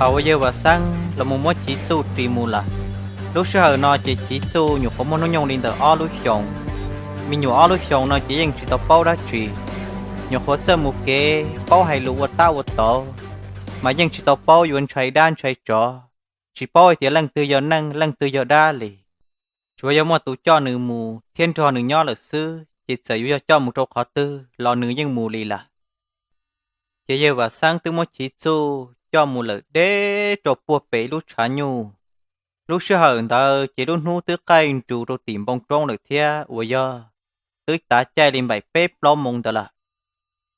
Thaum uas yawg Vam Xeeb los mus muab Chiv Txuj ris mus lawm, lub sij hawm no ces Chiv Txuj nyuam qhuav muaj hnub nyoog li ntawm ob lub xyoos. Me nyuam ob lub xyoos no ces yeej tsis tau paub dab tsi, nyuam qhuav txawj mus kev paub hais lus ua tab ua tod, mas yeej tsis tau paub yuav ntshai dab ntshai tsov, tsis paub hais tias leej twg yog neeg leej twg yog dab li. Tsuav yog muaj tus coj nws mus thiab nrog nws nyob lawm xwb, ces txawm yuav yog coj mus rau qhov twg los nws yeej mus li lawm. Ces yawg Vam Xeeb twb muab Chiv Txuj coj mus lawm deb rau puag pem lub tshav nyuj. Lub sij hawm ntawd ces lub hnub twb qaij nrus rau tim npoo roob lawm thiab uas yog twb tav caij li npaim peb plaub moos ntawd lawm.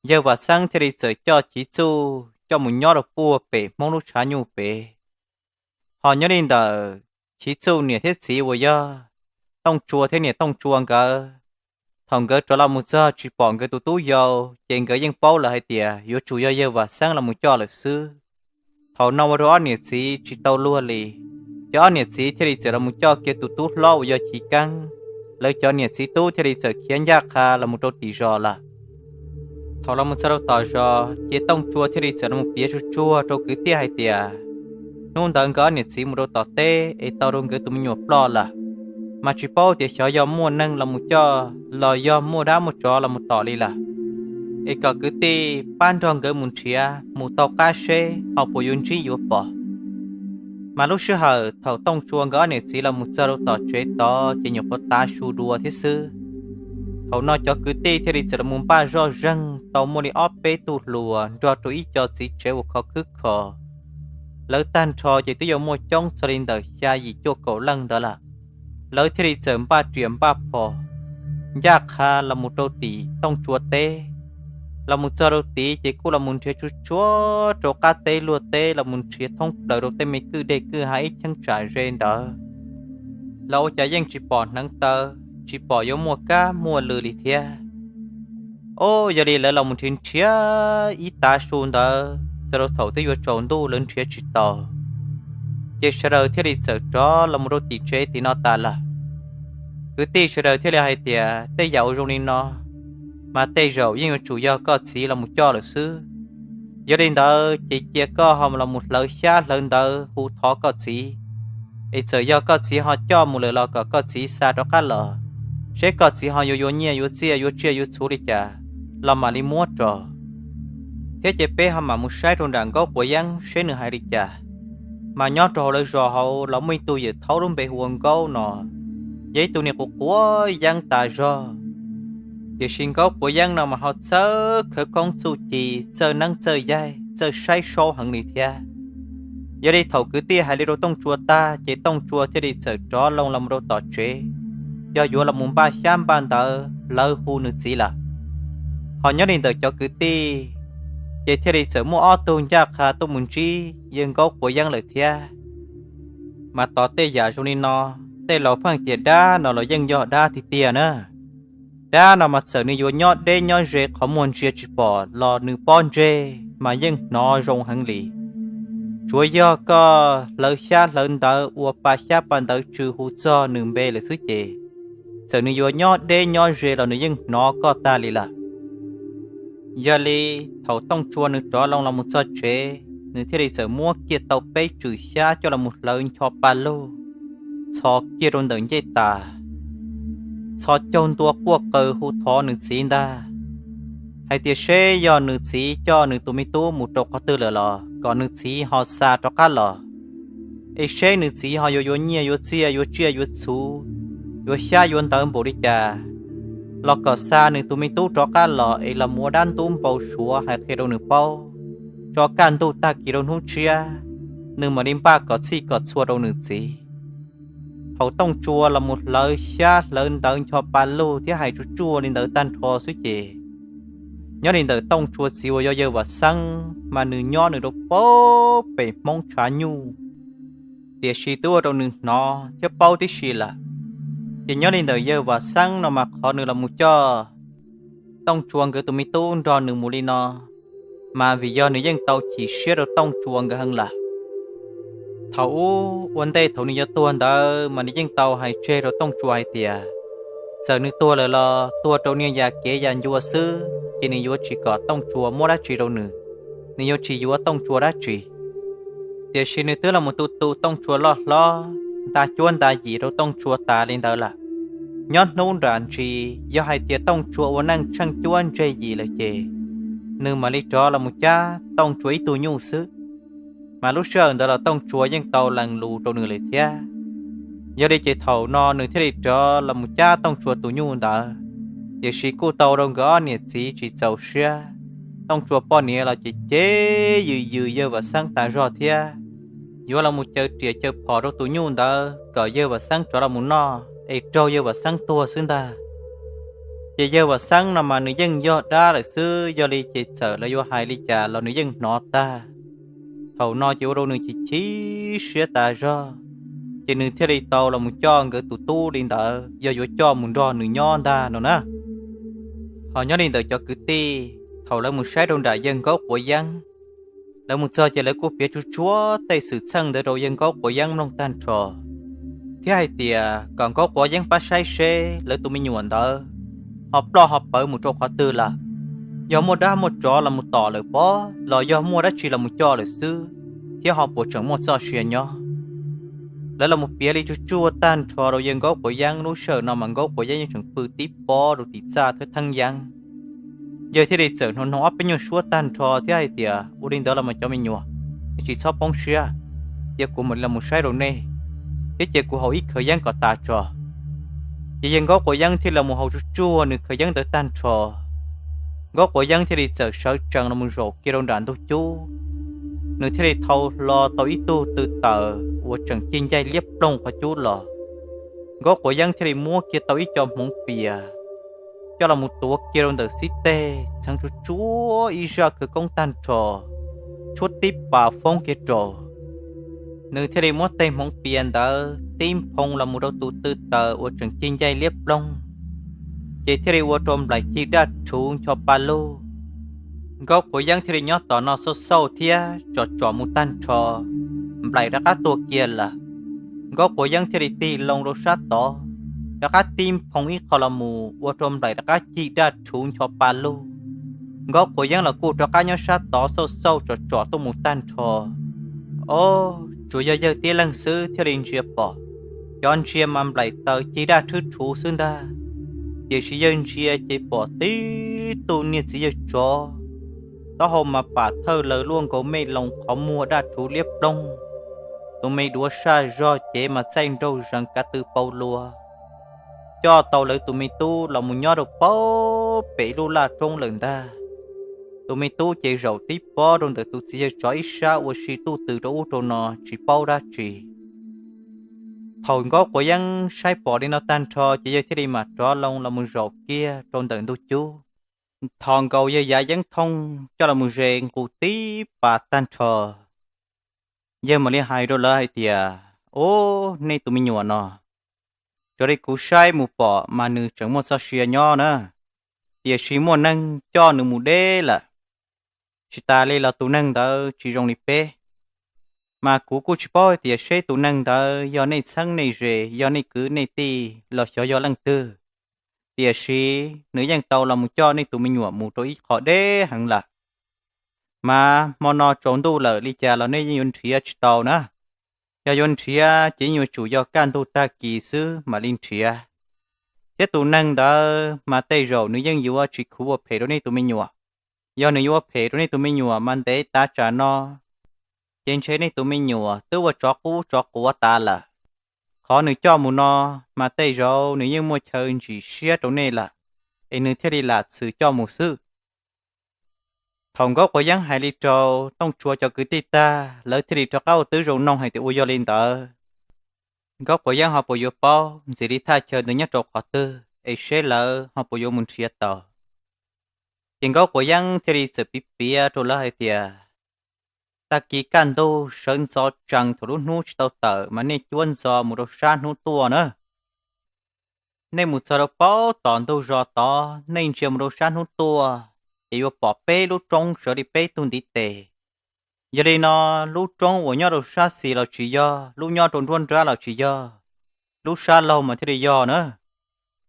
Yawg Vam Xeeb thiaj li txawm coj Chiv Txuj coj mus nyob rau puag pem Hmoob lub tshav nyuj pem. Ho nyob li ntawm Chiv Txuj niam thiab txiv uas yog Tooj Tsua thiab niam Tooj Tsua nkawd, thaum nkawd rov los mus txog tsis pom nkawd tus tub yau, ces nkawd yeej paub lawm hais tias yuav tsum yog yawg Vam Xeeb los mus coj lawm xwb. Thaum no ua rau ob niam txiv tsis tau luag li, ces ob niam txiv thiaj li txawm los mus coj kiag tus tub hlob uas yog Chiv Keeb, lawv cov niam txiv tub thiaj li txawm khiav ncaj qha los mus rau tim zos lawm. Thaum los mus txog rau tom zos ces Tooj Tsua thiaj li txawm los mus piav tsuag tsuag rau kwv tij hais tias hnub ntawd nkawd ob niam txiv mus rau tom teb es tau rau nkawd tus me nyuam ploj lawm, mas tsis paub tias xyov yog muaj neeg los mus coj los yog muaj dab muaj tsov los mus tom li lawm, es kom kwv tij pab nrog nkawd mus nrhiav mus taug qab seb ho puas yuav ntsib yuav pom. Mas lub sij hawm thaum Tooj Tsua nkawd ob niam txiv los mus txog rau tom tsev tod ces nyuam qhuav tav su dua thiab xwb. Thaum no cov kwv tij thiaj li txawm los mus npaj zoj zeeg tau muaj li ob peb tug hluas nrog rau ib co txiv tsev uas khov khwb kho. Lawv tag nrho ces twb yuav muaj coob txog li ntawm xya yim cuaj kaum leej ntawd lawm. Lawv thiaj li txawm npaj riam npaj phom ncaj qha los mus rau tim Tooj Tsua teb. Los mus txog rau tid ces kuj los mus nrhiav tsuag tsuag rau qab teb luag teb los mus nrhiav thoob plaws rau tej me kwj deg kwj ha ib cheeb tsam ze ntawd los ua cas yeej tsis pom hneev taw, tsis pom yuav muaj kab muaj lw li thiab. Ob, yog li lawv los mus nrhiav nrhiav ib tav su ntawd txog rau thaum twb yuav tsaus ntuj lawv nrhiav tsis tau, ces sawv daws thiaj li txawm rov los mus rau tim tsev tim no tas lawm. Kwv tij sawv daws thiaj li hais tias tej yam ua zoo li no mas tej zaum yeej yuav tsum yog koj txiv los mus coj lawm xwb. Yog li ntawd ces cia koj ho los mus hlawv xyab hlawv ntawv hu thov koj txiv, es txawm yog koj txiv ho coj mus lawm los kom koj txiv xa rov qab los, seb koj txiv ho yuav yuav nyiaj yuav txiaj yuav tsiaj yuav txhuv li cas los mam li muab rau. Thiab ces peb ho mam mus saib rau nram Nkaub Quav Yeeb seb nws hais li cas. Mas nyob rau hauv lawv zos hauv los muaj ib tug yawm thaub lub npe hu ua Nkaub no, yog ib tug niag quav quav yeeb tas zog. Tiam sis Nkaub Quav Yeeb no mas ho txawj khawv koob txuj ci, txawj neeb txawj yaig, txawj saib saub heev li thiab. Yog li thaum kwv tij hais li rau Tooj Tsua tag ces Tooj Tsua thiaj li txawm rov loo los mus rau tom tsev, yog yuav los mus npaj xyab npaj ntawv hlawv hu nws txiv lawm. Ho nyob li ntawm cov kwv tij, ces thiaj li txawm muaj ob tug ncaj qha tuaj mus ntsib yawg Nkaub Quav Yeeb lawm thiab. Mas tos tej yam zoo li no, tej laus pheej tias dab no los yeej yog dab tiag tiag na. Dab no mas txawm nws yuav nyob deb nyob ze qhov muag ntsia tsis pom los nws pob ntseg mas yeej hnov zoo heev li. Tsuav yog koj hlawv xyab hlawv ntawv ua pa xyab pa ntawv tsw hu txog nws npe lawm xwb ces, txawm nws yuav nyob deb nyob ze los nws yeej hnov koj tag li lawm. Yog li, thaum Tooj Tsua nws rov loo los mus txog tsev, nws thiaj li txawm muab kiag tau peb tswm xyab coj los mus hlawv ncho pa lug, txhos kiag rau ntawm ncej tas, txhos caug ntua quaj qw hu thov nws txiv ntag, hais tias seb yog nws txiv coj nws tus me tub mus rau qhov twg lawm los kom nws txiv ho xa rov qab los, es seb nws txiv ho yuav yuav nyiaj yuav txiaj yuav tsiaj yuav txhuv, yuav xyab yuav ntawv npaum li cas, los kom xa nws tus me tub rov qab los es los mus ua dab ntub npau suav hais qhia rau nws paub, tso kaj ntug tag kis rau hnub tshiab, nws mam li npaj kom txhij kom txhua rau nws txiv. Thaum Tooj Tsua los mus hlawv xyab hlawv ntawv ncho pa lug thiab hais tsuag tsuag li ntawd tag nrho xwb ces, nyob li ntawm Tooj Tsua txiv uas yog yawg Vam Xeeb mas nws nyob nws rau puag pem Hmoob tshav nyuj, tiam sis twb ua rau nws hnov thiab paub tib si lawm. Ces nyob li ntawm yawg Vam Xeeb no mas qhov nws los mus coj Tooj Tsua nkawd tus me tub nrog nws mus li no, mas vim yog nws yeej tau chim siab rau Tooj Tsua nkawd heev lawm. Thaum ub ua ntej thaum nws yuav tuag ntawd mas nws yeej tau hais tseg rau Tooj Tsua hais tias, txawm nws tuag lawm los tuag rau niag yam kev yam ncua xwb ces nws yuav tsis kom Tooj Tsua muab dab tsi rau nws, nws yuav tsis yuav Tooj Tsua dab tsi. Tiam sis nws twb los mus tu tu Tooj Tsua loj hlob, nta cuab nta yim rau Tooj Tsua tas li ntawd lawm. Nyob hnub nram ntsis yog hais tias Tooj Tsua ua neej tsheej cuab ntseg yim lawm ces nws mam li rov los mus cab Tooj Tsua ib tug nyuj xwb. Mas lub sij hawm ntawd los Tooj Tsua yeej tau lees lus rau nws lawm thiab. Yog li ces thaum no nws thiaj li rov los mus cab Tooj Tsua tus nyuj ntawd, tiam sis kuj tau rau nkawd ob niam txiv tsis txaus siab. Tooj Tsua poj niam los ces cem yws yws yawg Vam Xeeb tas zog thiab, yuav los mus caw riam caw phom rau tus nyuj ntawd kom yawg Vam Xeeb rov los mus noj es raug yawg Vam Xeeb tuag xwb ntag. Ces yawg Vam Xeeb no mas nws yeej yog dab lawm xwb, yog li ces txawm lawv yuav hais li cas los nws yeej hnov tag. Thaum no ces ua rau nws chim chim siab tas zog, ces nws thiaj li tau los mus coj nkawd tus tub li ntawd yog yuav coj mus nrog nws nyob ntag no na. Ho nyob li ntawm cov kwv tij, thaum lawv mus saib rau nram yawg Nkaub Quav Yeeb, lawv mus txog ces lawv kuj piav tsuag tsuag tej xwm txheej ntawd rau yawg Nkaub Quav Yeeb mloog tag nrho, thiab hais tias kom Nkaub Quav Yeeb pab saib seb lawv tus me nyuam ntawd ho ploj ho pawv mus rau qhov twg lawm, yog muaj dab muaj tsov los mus tom lawm pob los yog muaj dab tsi los mus coj lawm xwb, thiab ho puas tseem muaj txoj sia nyob. Lawv los mus piav li tsuag tsuag tag nrho rau yawg Nkaub Quav Yeeb. Lub sij hawm no mas Nkaub Quav Yeeb yeej tseem pw tib pob rau tim txaj thawb theeb yeeb. Yawg thiaj li txawm hnov hnov ob peb nyuag suab tag nrho thiab hais tias, ua li ntawd los mas cov me nyuam, tsis txhob poob siab, cia kuv mam li los mus saib rau nej, thiab cia kuv haus ib khawv yeeb kom tas tso. Ces yawg Nkaub Quav Yeeb thiaj los mus haus tsuag tsuag nws khawv yeeb ntawd tag nrho. Nkaub Quav Yeeb thiaj li txawm sawv tsees los mus zaum kiag rau nram ntug cub. Nws thiaj li thau hlo tau ib tug tw taws uas tseem cig ncaig liab ploog qhov cub los. Nkaub Quav Yeeb thiaj li muab kiag tau ib co hmoov pias coj los mus tuav kiag rau ntawm xib teg, txheev tsuag tsuag ib zaj khawv koob tag nrho, tshuab tib pas foob kiag rau. Nws thiaj li muab tej hmoov pias ntawd tib nphoo los mus rau tus tw taws uas tseem cig ncaig liab ploog, ces thiaj li ua rau nplaim cig daj rhuv ncho pa lug. Nkaub Quav Yeeb thiaj li nyob tom no xauj xauj thiab tsom tsom mus tag nrho, nplaim rov qab tuag kiag lawm. Nkaub Quav Yeeb thiaj li tig loo rau sab tod, rov qab tib nphoo ib qho los mus ua rau nplaim rov qab cig daj rhuv ncho pa lug. Nkaub Quav Yeeb los kuj rov qab nyob sab tod xauj xauj tsom tsom tuaj mus tag nrho. Ob, tsuas yog yawg tib leeg xwb thiaj li ntsia pom. Cov ntsia mas nplaim taws cig daj rhwb rhuv xwb ntag, tiam sis yawg ntsia ces pom tib tug niag txiv yawg tsov, taub hau mas pam thawj laws luaj nkaus mej loo, qhov muag daj rhuv liab ploog, tus me duav saj zog cev mas txaij nraug zees kav tw pau lua, coj tau lawv tus me tub los mus nyob rau paub pem lub laj roob lawm ntag. Tus me tub ces zaum tib pob rau ntawm tus txiv yawg tsov ib sab ua si tuj tw rau ub rau no tsis paub dab tsi. Thaum Nkaub Quav Yeeb saib pom li no tag nrho ces yawg thiaj li mam rov loo los mus zaum kiag rau ntawm ntug cub. Thov nkaus yawg Yav Yeeb Thooj coj los mus ze nqus tib pas tag nrho. Yawg mam li hais rau lawv hais tias, Ub, nej tus me nyuam no, raws li kuv saib mus pom mas nws tseem muaj txoj sia nyob na, tiam sis muaj neeg coj nws mus deb lawm. Tsis tas li los tus neeg ntawd tsis zoo li peb. Mas kuv kuj tsis paub hais tias seb tus neeg ntawd yog nej txheeb nej ze, yog nej kwv nej tij los xyov yog leej twg, tiam sis nws yeej tau los mus coj nej tus me nyuam mus rau ib qho deb heev lawm. Mas hmo no tsaus ntuj lawm li cas los nej yeej yuav nrhiav tsis tau na. Yog yuav nrhiav ces yeej yuav tsum yog kaj ntug tag kis xwb mam li nrhiav. Thiab tus neeg ntawd mas tej zaum nws yeej yuav tsis khuv ua phem rau nej tus me nyuam. Yog nws yuav ua phem rau nej tus me nyuam mas ntev tav tsam no ces ntshe nej tus me nyuam twb ua tsov qub tsov quav tas lawm. Qhov nws coj mus no mas tej zaum nws yeej muaj chaw ntsim siab rau nej lawm, es nws thiaj li lam txwm coj mus xwb. Thaum Nkaub Quav Yeeb hais li rau Tooj Tsua cov kwv tij tag, lawv thiaj li rov qab ua tib zoo noog hais tias, Ua yog li ntawd, Nkaub Quav Yeeb ho puas yuav paub ntxiv li thaj chaw ntawd nyob rau qhov twg es seb lawv ho puas yuav mus nrhiav tau? Ces Nkaub Quav Yeeb thiaj li txawm piav piav rau lawv hais tias, Tag kis kaj ntug sawv ntxov tsees thaum lub hnub tsis tau tawm mas nej cuab ntxov mus rau sab hnub tuaj na. Nej mus txog rau paub tom ntug zos tod, nej ntsia mus rau sab hnub tuaj, ces yuav pom peb lub roob sawv li peb tug ntiv tes. Yog li no, lub roob uas nyob rau sab xis los tsis yog, lub nyob rau nruab nrab los tsis yog, lub sab laug mas thiaj li yog na.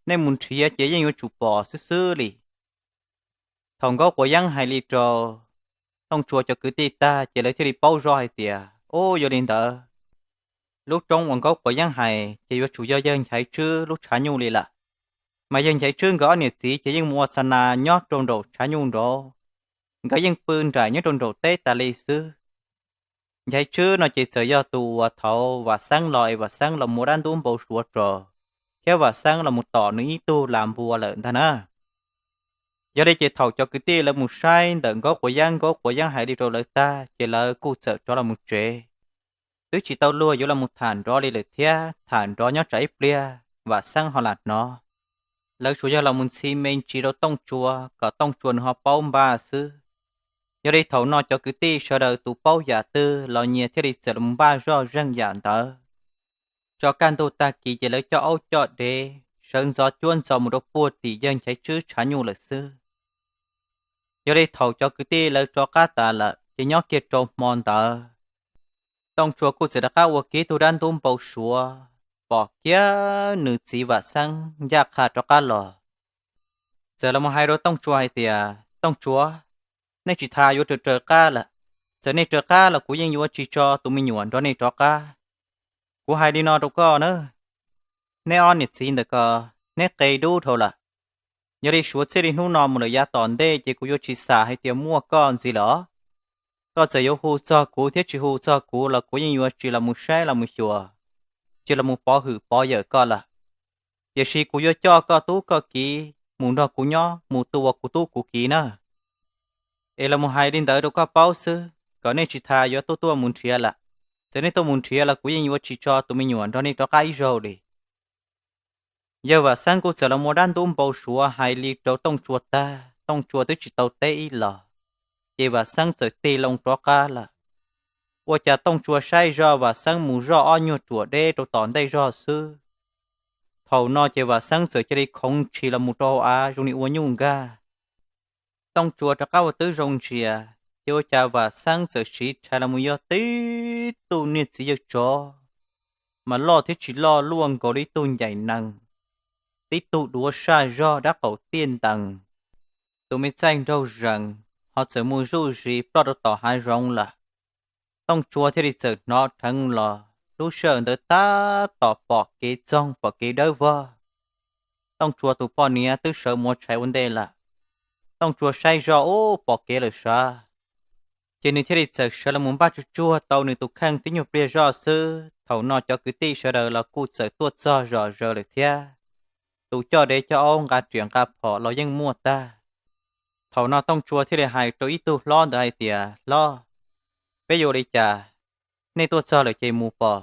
Nej mus nrhiav ces yeej yuav tsum pom xwb xwb li. Thaum Nkaub Quav Yeeb hais li rau Tooj Tsua cov kwv tij tag ces lawv thiaj li paub zog hais tias, Ub, yog li ntawd, lub roob uas Nkaub Quav Yeeb hais ces yuav tsum yog yawg Nchaiv Tswb lub tshav nyuj li lawm. Mas yawg Nchaiv Tswb nkawd ob niam txiv ces yeej mus ua xa nas nyob rau nraum tshav nyuj nraud, nkawd yeej pw nraim nyob rau nraum teb tas li xwb. Nchaiv Tswb no ces txawm yog tus uas thaum Vam Xeeb los es Vam Xeeb los muab dab ntub npau suav rau, thiab Vam Xeeb los mus tom nws ib tug las npua lawm ntag na. Yog li ces thaum cov kwv tij lawv mus saib ntawm Nkaub Quav Yeeb, Nkaub Quav Yeeb hais li rau lawv tag ces lawv kuj txawm rov los mus tsev. Twb tsis tau luag yuav los mus tham nrov li lawm thiab, tham nrov nyob tsam ib pliag Vam Xeeb ho lam hnov. Lawv tsuas yog los mus ntxhi me ntsis rau Tooj Tsua kom Tooj Tsua nws ho paub npaj xwb. Yog li thaum no cov kwv tij sawv daws tus paub yam twg los nyias thiaj li txawm los npaj zoj zeeg yam ntawd. Tso kaj ntug tag kis ces lawv coj aub coj dev sawv ntxov cuab ntxov mus rau puag tim yawg Nchaiv Tswb tshav nyuj lawm xwb. Yog li thaum cov kwv tij lawv rov qab tas lawm ces nyob kiag rau hmo ntawd, Tooj Tsua kuj txawm rov qab ua kiag tug dab ntub npau suav, pom kiag nws txiv Vam Xeeb ncaj qha rov qab los. Txawm los mus hais rau Tooj Tsua hais tias, Tooj Tsua, nej tsis tas yuav raws raws qab lawm. Txawm nej raws qab los kuv yeej yuav tsis tso tus me nyuam nrog nej rov qab. Kuv hais li no rau koj na, neb ob niam txiv ntawm ko, neb qe dub dhau lawm. Yog li suav txij li hnub no mus lawm yav tom ntej ces kuv yuav tsis xam hais tias muaj koj ntxiv lawm os. Koj txawm yuav hu txog kuv thiab tsis hu txog kuv los kuv yeej yuav tsis los mus saib los mus xyuas, tsis los mus pov hwm pov yawm koj lawm. Tiam sis kuv yuav coj koj tub koj kiv mus nrog kuv nyob, mus tu ua kuv tub kuv kiv na. Es los mus hais li ntawd rau koj paub xwb, kom nej tsis tas yuav tuaj tuaj mus nrhiav lawm. Txawm nej tuaj mus nrhiav los kuv yeej yuav tsis tso tus me nyuam nrog nej rov qab ib zaug li. Yawg Vam Xeeb kuj txawm los muab dab ntub npau suav hais li rau Tooj Tsua tag, Tooj Tsua twb tsis tau teb ib los, ces Vam Xeeb txawm tig loo rov qab lawm. Ua cas Tooj Tsua saib zoj Vam Xeeb mus zoj ob nyuag ruam deb rau tom ntej zog xwb. Thaum no ces Vam Xeeb txawm cia li khoov ntshis los mus rau hauv av zoo li ua nyuj nkag. Tooj Tsua rov qab ua tib zoo ntsia, ces ua cas Vam Xeeb txawm siv rhais los mus yog tib tug niag txiv yawg tsov, mas loj thiab tsis loj luaj nkaus li ib tug ncaim nees, tib tug duav saj zog dab qaum tiaj ntees, tus me txaij nraug zees, ho txawm mus zuj zus ploj rau tom hav zoov lawm. Tooj Tsua thiaj li txawm hnov dheev los, lub sij hawm ntawd tab tom pom kev txoog pom kev dawb vog. Tooj Tsua tus poj niam twb sawv mus ua tshais ua ntej lawm. Tooj Tsua saib zoj ub pom kev lawm sav, ces nws thiaj li txawm sawv los mus npaj tsuag tsuag tau nws tus kheej tib nyuag pliag zoj xwb. Thaum no cov kwv tij sawv daws los kuj txawm tuaj txog zom zaws lawm thiab. Tus coj dev coj aub nqa riam nqa phom los yeej muaj tag. Thaum no Tooj Tsua thiaj li hais rau ib tug hlob ntawd hais tias, Hlob, peb yuav ua li cas? Nej tuaj txog lawm ces mus pom.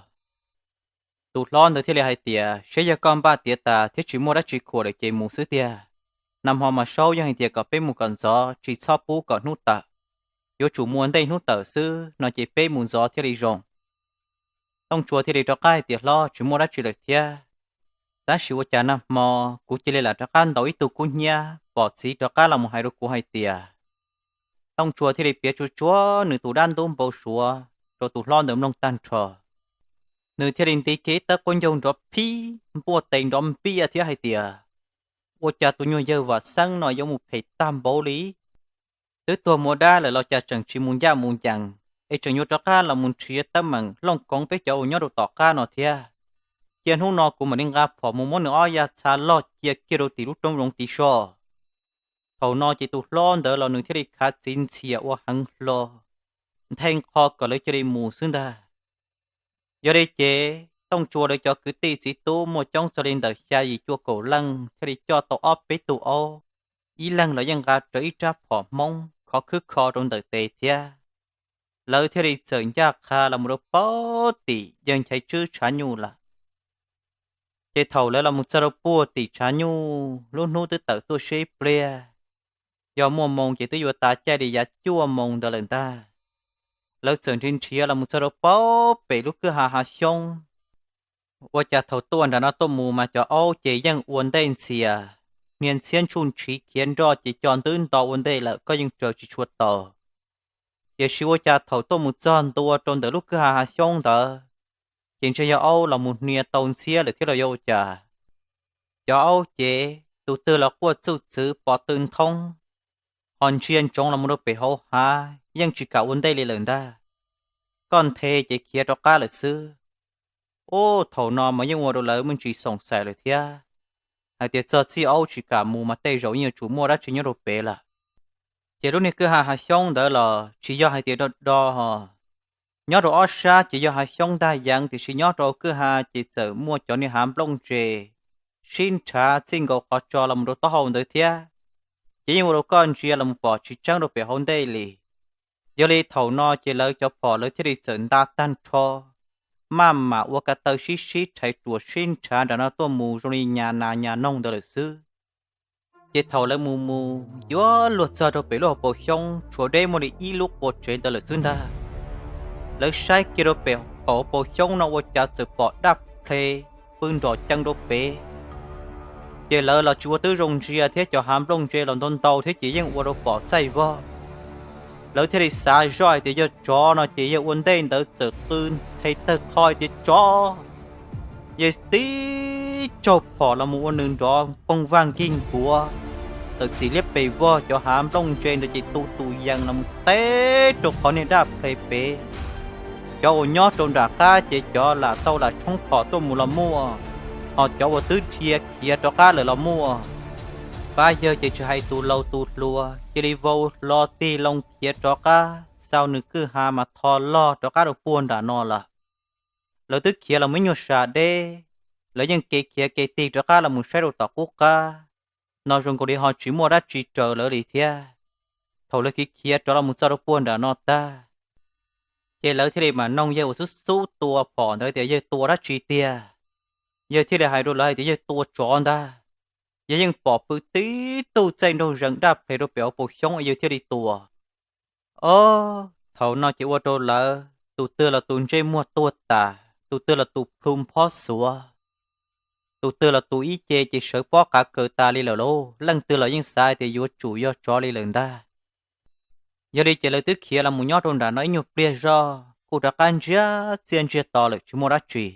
Tus hlob ntawd thiaj li hais tias, Saib yog koj npaj tiav tas thiab tsis muaj dab tsi khuam lawm ces mus xwb tiag. Nag hmo mas Saub yeej hais tias kom peb mus kom ntxov, tsis txhob pub kom hnub tawm. Yuav tsum mus ua ntej hnub tawm xwb no ces peb mus ntxov thiaj li zoo. Tooj Tsua thiaj li rov qab hais tias, Hlob, tsis muaj dab tsi lawm thiab, tab sis ua cas nag hmo kuv cia li lam rov qab ntaus ib tug kub hnyiab pom txiv rov qab los mus hais rau kuv hais tias. Tooj Tsua thiaj li piav tsuag tsuag nws tus dab ntub npau suav rau tus hlob ntawd mloog tag nrho. Nws thiaj li nti kiag ib tawb quav ncaug nrov phib, npuaj tes nrov npiaj thiab hais tias, Ua cas tus nyuag yawg Vam Xeeb no yuav mus phem tag npaum li? Twb tuag mus ua dab lawm los cas tseem tsis mus ncaj mus ncees, es tseem yuav rov qab los mus nrhiav teeb meem looj koov peb cov uas nyob rau tom qab no thiab. Cia hnub no kuv mam li nqa phom mus muab nws ob yav txha loj cia kiag rau tim lub roob zoov tid so. Thaum no ces tus hlob ntawd los nws thiaj li khav txiv ntxhias ua heev hlo, nthe nqho kom lawv cia li mus xwb ntag. Yog li ces Tooj Tsua lawv cov kwv tij txiv tub muaj coob txog li ntawm xya yim cuaj kaum leej thiaj li coj tau ob peb tug aub, ib leeg los yeej nqa rawv ib rab phom Hmoob khov khwb kho rau ntawm tes thiab. Lawv thiaj li txawm ncaj qha los mus rau pem tim yawg Nchaiv Tswb tshav nyuj lawm. Ces thaum lawv los mus txog rau puag tim tshav nyuj, lub hnub twb tawm tuaj siab ib pliag, yog muaj moo ces twb yuav tas caij li yav cuaj moo ntawd lawm ntag. Lawv txawm nrhiav nrhiav los mus txog rau pem lub kwj ha hav xyoob. Ua cas thaum tuaj nram no tuaj mus mas cov aub ces yeej ua ntej ntxias, hnia ntxhiab ntshuj ntshiv khiav nroj ces co ntwb nto ua ntej lawm koj yeej raws tsis tshua tau. Tiam sis ua cas thaum tuaj mus txog ntua rau ntawm lub kwj ha hav xyoob ntawd, ces ntshe yog aub los mus hnia tau ntxhiab lawm thiab los yog ua cas. Cov aub ces tus twg los quaj txuj txwv pov tw nthoob, ho ntsia ntsoov los mus rau pem hauv hav yeej tsis kam ua ntej li lawm ntag. koj nthe ces khiav rov qab lawm xwb. Ub, thaum no mas yeej ua rau lawv muaj ntsis xoom xaim lawm thiab, hais tias txog txij aub tsis kam mus mas tej zaum yeej yuav tsum muaj dab tsi nyob rau pem lawm. Ces lub niag kwj ha hav xyoob ntawd los tsis yog hais tias do do ho, nyob rau ob sab ces yog hav xyoob ntag yeev, tiam sis nyob rau kwj ha ces txawm muaj cov niag hav nplooj ntse sib nrhav txij nkaus qhov tso los mus rau taub hau ntawd thiab. Ces yeej ua rau koj ntsia los mus pom tsis tseeb rau pem hauv ntej li. Yog li thaum no ces lawv cov phom lawv thiaj li txawm nta tag nrho, maj mam ua ka taw sib sib rhais ruam sib nrhav nram no tuaj mus zoo li nyas nas nyas noog ntawd lawm xwb. Ces thaum lawv mus mus yuav luag txog rau pem lub hauv paus xyoob tshuav deb muaj li ib lub qua tsev ntawd lawm xwb ntag. Lawv saib kiag rau pem hauv paus xyoob no ua cas txawm pom daj ple pw nrom cees rau pem. Ces lawv los tsis ua tib zoo ntsia thiab, cov hav nplooj ntse los ntau ntau thiab ces yeej ua rau pom txaij vog. Lawv thiaj li xav zoj hais tias yog tsov no ces yawg ua ntej ntawd txawm qw nthe tawg qho hais tias tsov. Yawg tib tsaug phom los mus ua nws nrov poog vaj nkig nkuav, tawm txim liab pes vog, cov hav nplooj ntse ntawd ces tu tus yees los mus teb rau qhov niag daj ple pem. Cov uas nyob rau nram qab ces cov lam tau lam tshoob phom tuaj mus los muaj, ho cov uas twb dhia khiav rov qab lawm los muaj. Pab yawg ces tsis hais tus laus tus hluas cia li vau hlo tig loo khiav rov qab, xau nws kwj ha mas tho log rov qab rau puag nram no lawm. Lawv twb khiav los mus ib nyuag sab deb, lawv yeej kev khiav kev tig rov qab los mus saib rau tom qub qab no zoo nkaus li ho tsis muaj dab tsi raws lawv li thiab. Thaum lawv khiav khiav rov los mus txog rau puag nram no tag, ces lawv thiaj li mam noog yawg uas xub xub tua phom ntawd tias yawg tua dab tsi tiag. Yawg thiaj li hais rau lawv hais tias yawg tua tsov ntag. Yawg yeej pom pw tib tug txaij nraug zees daj ple rau pem hauv paus xyoob es yawg thiaj li tua. Ob, thaum no ces ua rau lawv tus twg los tus ntsej muag tuag tas, tus twg los tus plhu nphob xuav, tus twg los tus ib ce ces sawv pob qav kaws tas li lawm lauj. Leej twg los yeej xav tias yuav tsum yog tsov li lawm ntag. Yog li ces lawv twb khiav los mus nyob rau nram no ib nyuag pliag zoj kuj rov qab ntsiag txiaj ntsiag to lawm tsis muaj dab tsi.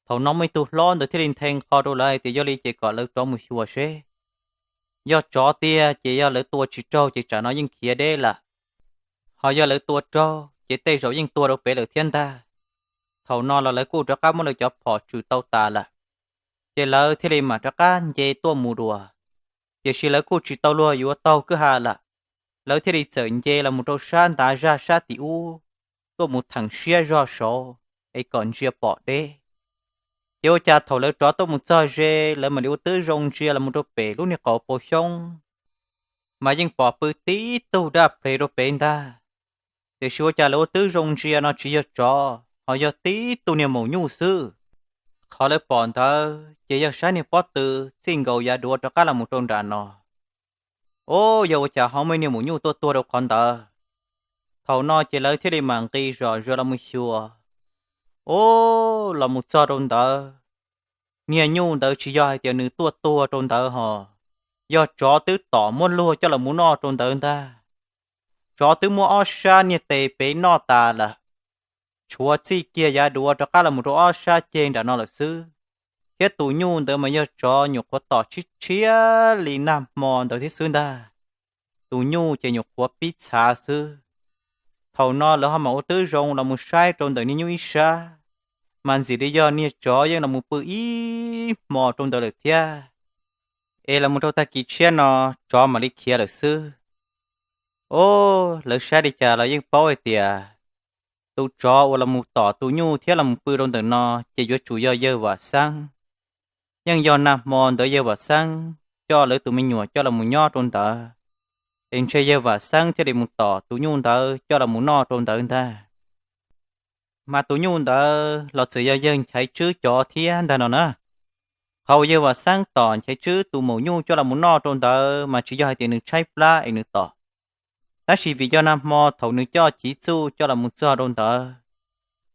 Thaum no muaj ib tug hlob ntawd thiaj li nthe nqho rau lawv hais tias yog li ces kom lawv rov mus xyuas seb, yog tsov tiag ces yog lawv tua tsis raug ces tsam no yeej khiav deb lawm, ho yog lawv tua raug ces tej zaum yeej tuag rau pem lawm thiab ntag. Thaum no los lawv kuj rov qab muab lawv cov phom tswm tau tas lawm, ces lawv thiaj li mam rov qab nce tuaj mus dua. Tiam sis lawv kuj tsis tau luag yuav taug kwj ha lawm, lawv thiaj li txawm nce los mus rau sab ntav zaj sab tim ub, tuaj mus theem siab zog saud es kom ntsia pom deb. Ces ua cas thaum lawv rov tuaj mus txog ze lawv mam li ua tib zoo ntsia los mus rau pem lub niag qauv paus xyoob, mas yeej pom pw tib tug daj ple rau pem ntag. Tiam sis ua cas lawv ua tib zoo ntsia no tsis yog tsov ho yog tib tug niag maum nyuj xwb. Qhov lawv pom ntawd ces yog saib niag pob tw txij nkaus yav duav rov qab los mus rau nram no. Ub, yog ua cas ho muaj niag maum nyuj tuaj tuag rau qhov ntawd. Thaum no ces lawv thiaj li mam nqis zom zaws los mus xyuas. Ub, los mus txog rau ntawd, niag nyuj ntawd tsis yog hais tias nws tuaj tuag rau ntawd ho, yog tsov twb tom muab luag coj los mus noj rau ntawd ntag. Tsov twb muab ob sab niag tes pem noj tas lawm, tshuav txij kiag yav duav rov qab los mus rau ob sab ceg nram no lawm xwb. Thiab tus nyuj ntawd mas yog tsov nyuam qhuav tom tshiab tshiab li nag hmo ntawd thiab xwb ntag. Tus nyuj ces nyuam qhuav pib txhav xwb. Thaum no lawv ho mam ua tib zoo los mus saib rau ntawm niag nyuj ib sab, mas ntxim li yog niag tsov yeej los mus pw ib hmo rau ntawd lawm thiab. Es los mus rau tag kis tshiab no tsov mam li khiav lawm xwb. Ob, lawv saib li cas los yeej paub hais tias tus tsov uas los mus tom tus nyuj thiab los mus pw rau ntawm no ces yuav tsum yog yawg Vam Xeeb. Yeej yog nag hmo ntawd yawg Vam Xeeb coj lawv tus me nyuam coj los mus nyob rau ntawd, es ntshe yawg Vam Xeeb thiaj li mus tom tus nyuj ntawd coj los mus noj rau ntawd ntag. Mas tus nyuj ntawd los txawm yog yawg Nchaiv Tswb cov thiab ntag no na. Qhov uas yawg Vam Xeeb tom Nchaiv Tswb tus maum nyuj coj los mus noj rau ntawd mas tsis yog hais tias nws tshaib plab es nws tom, tab sis vim yog nag hmo thaum nws coj Chiv Txuj coj los mus txog rau ntawd,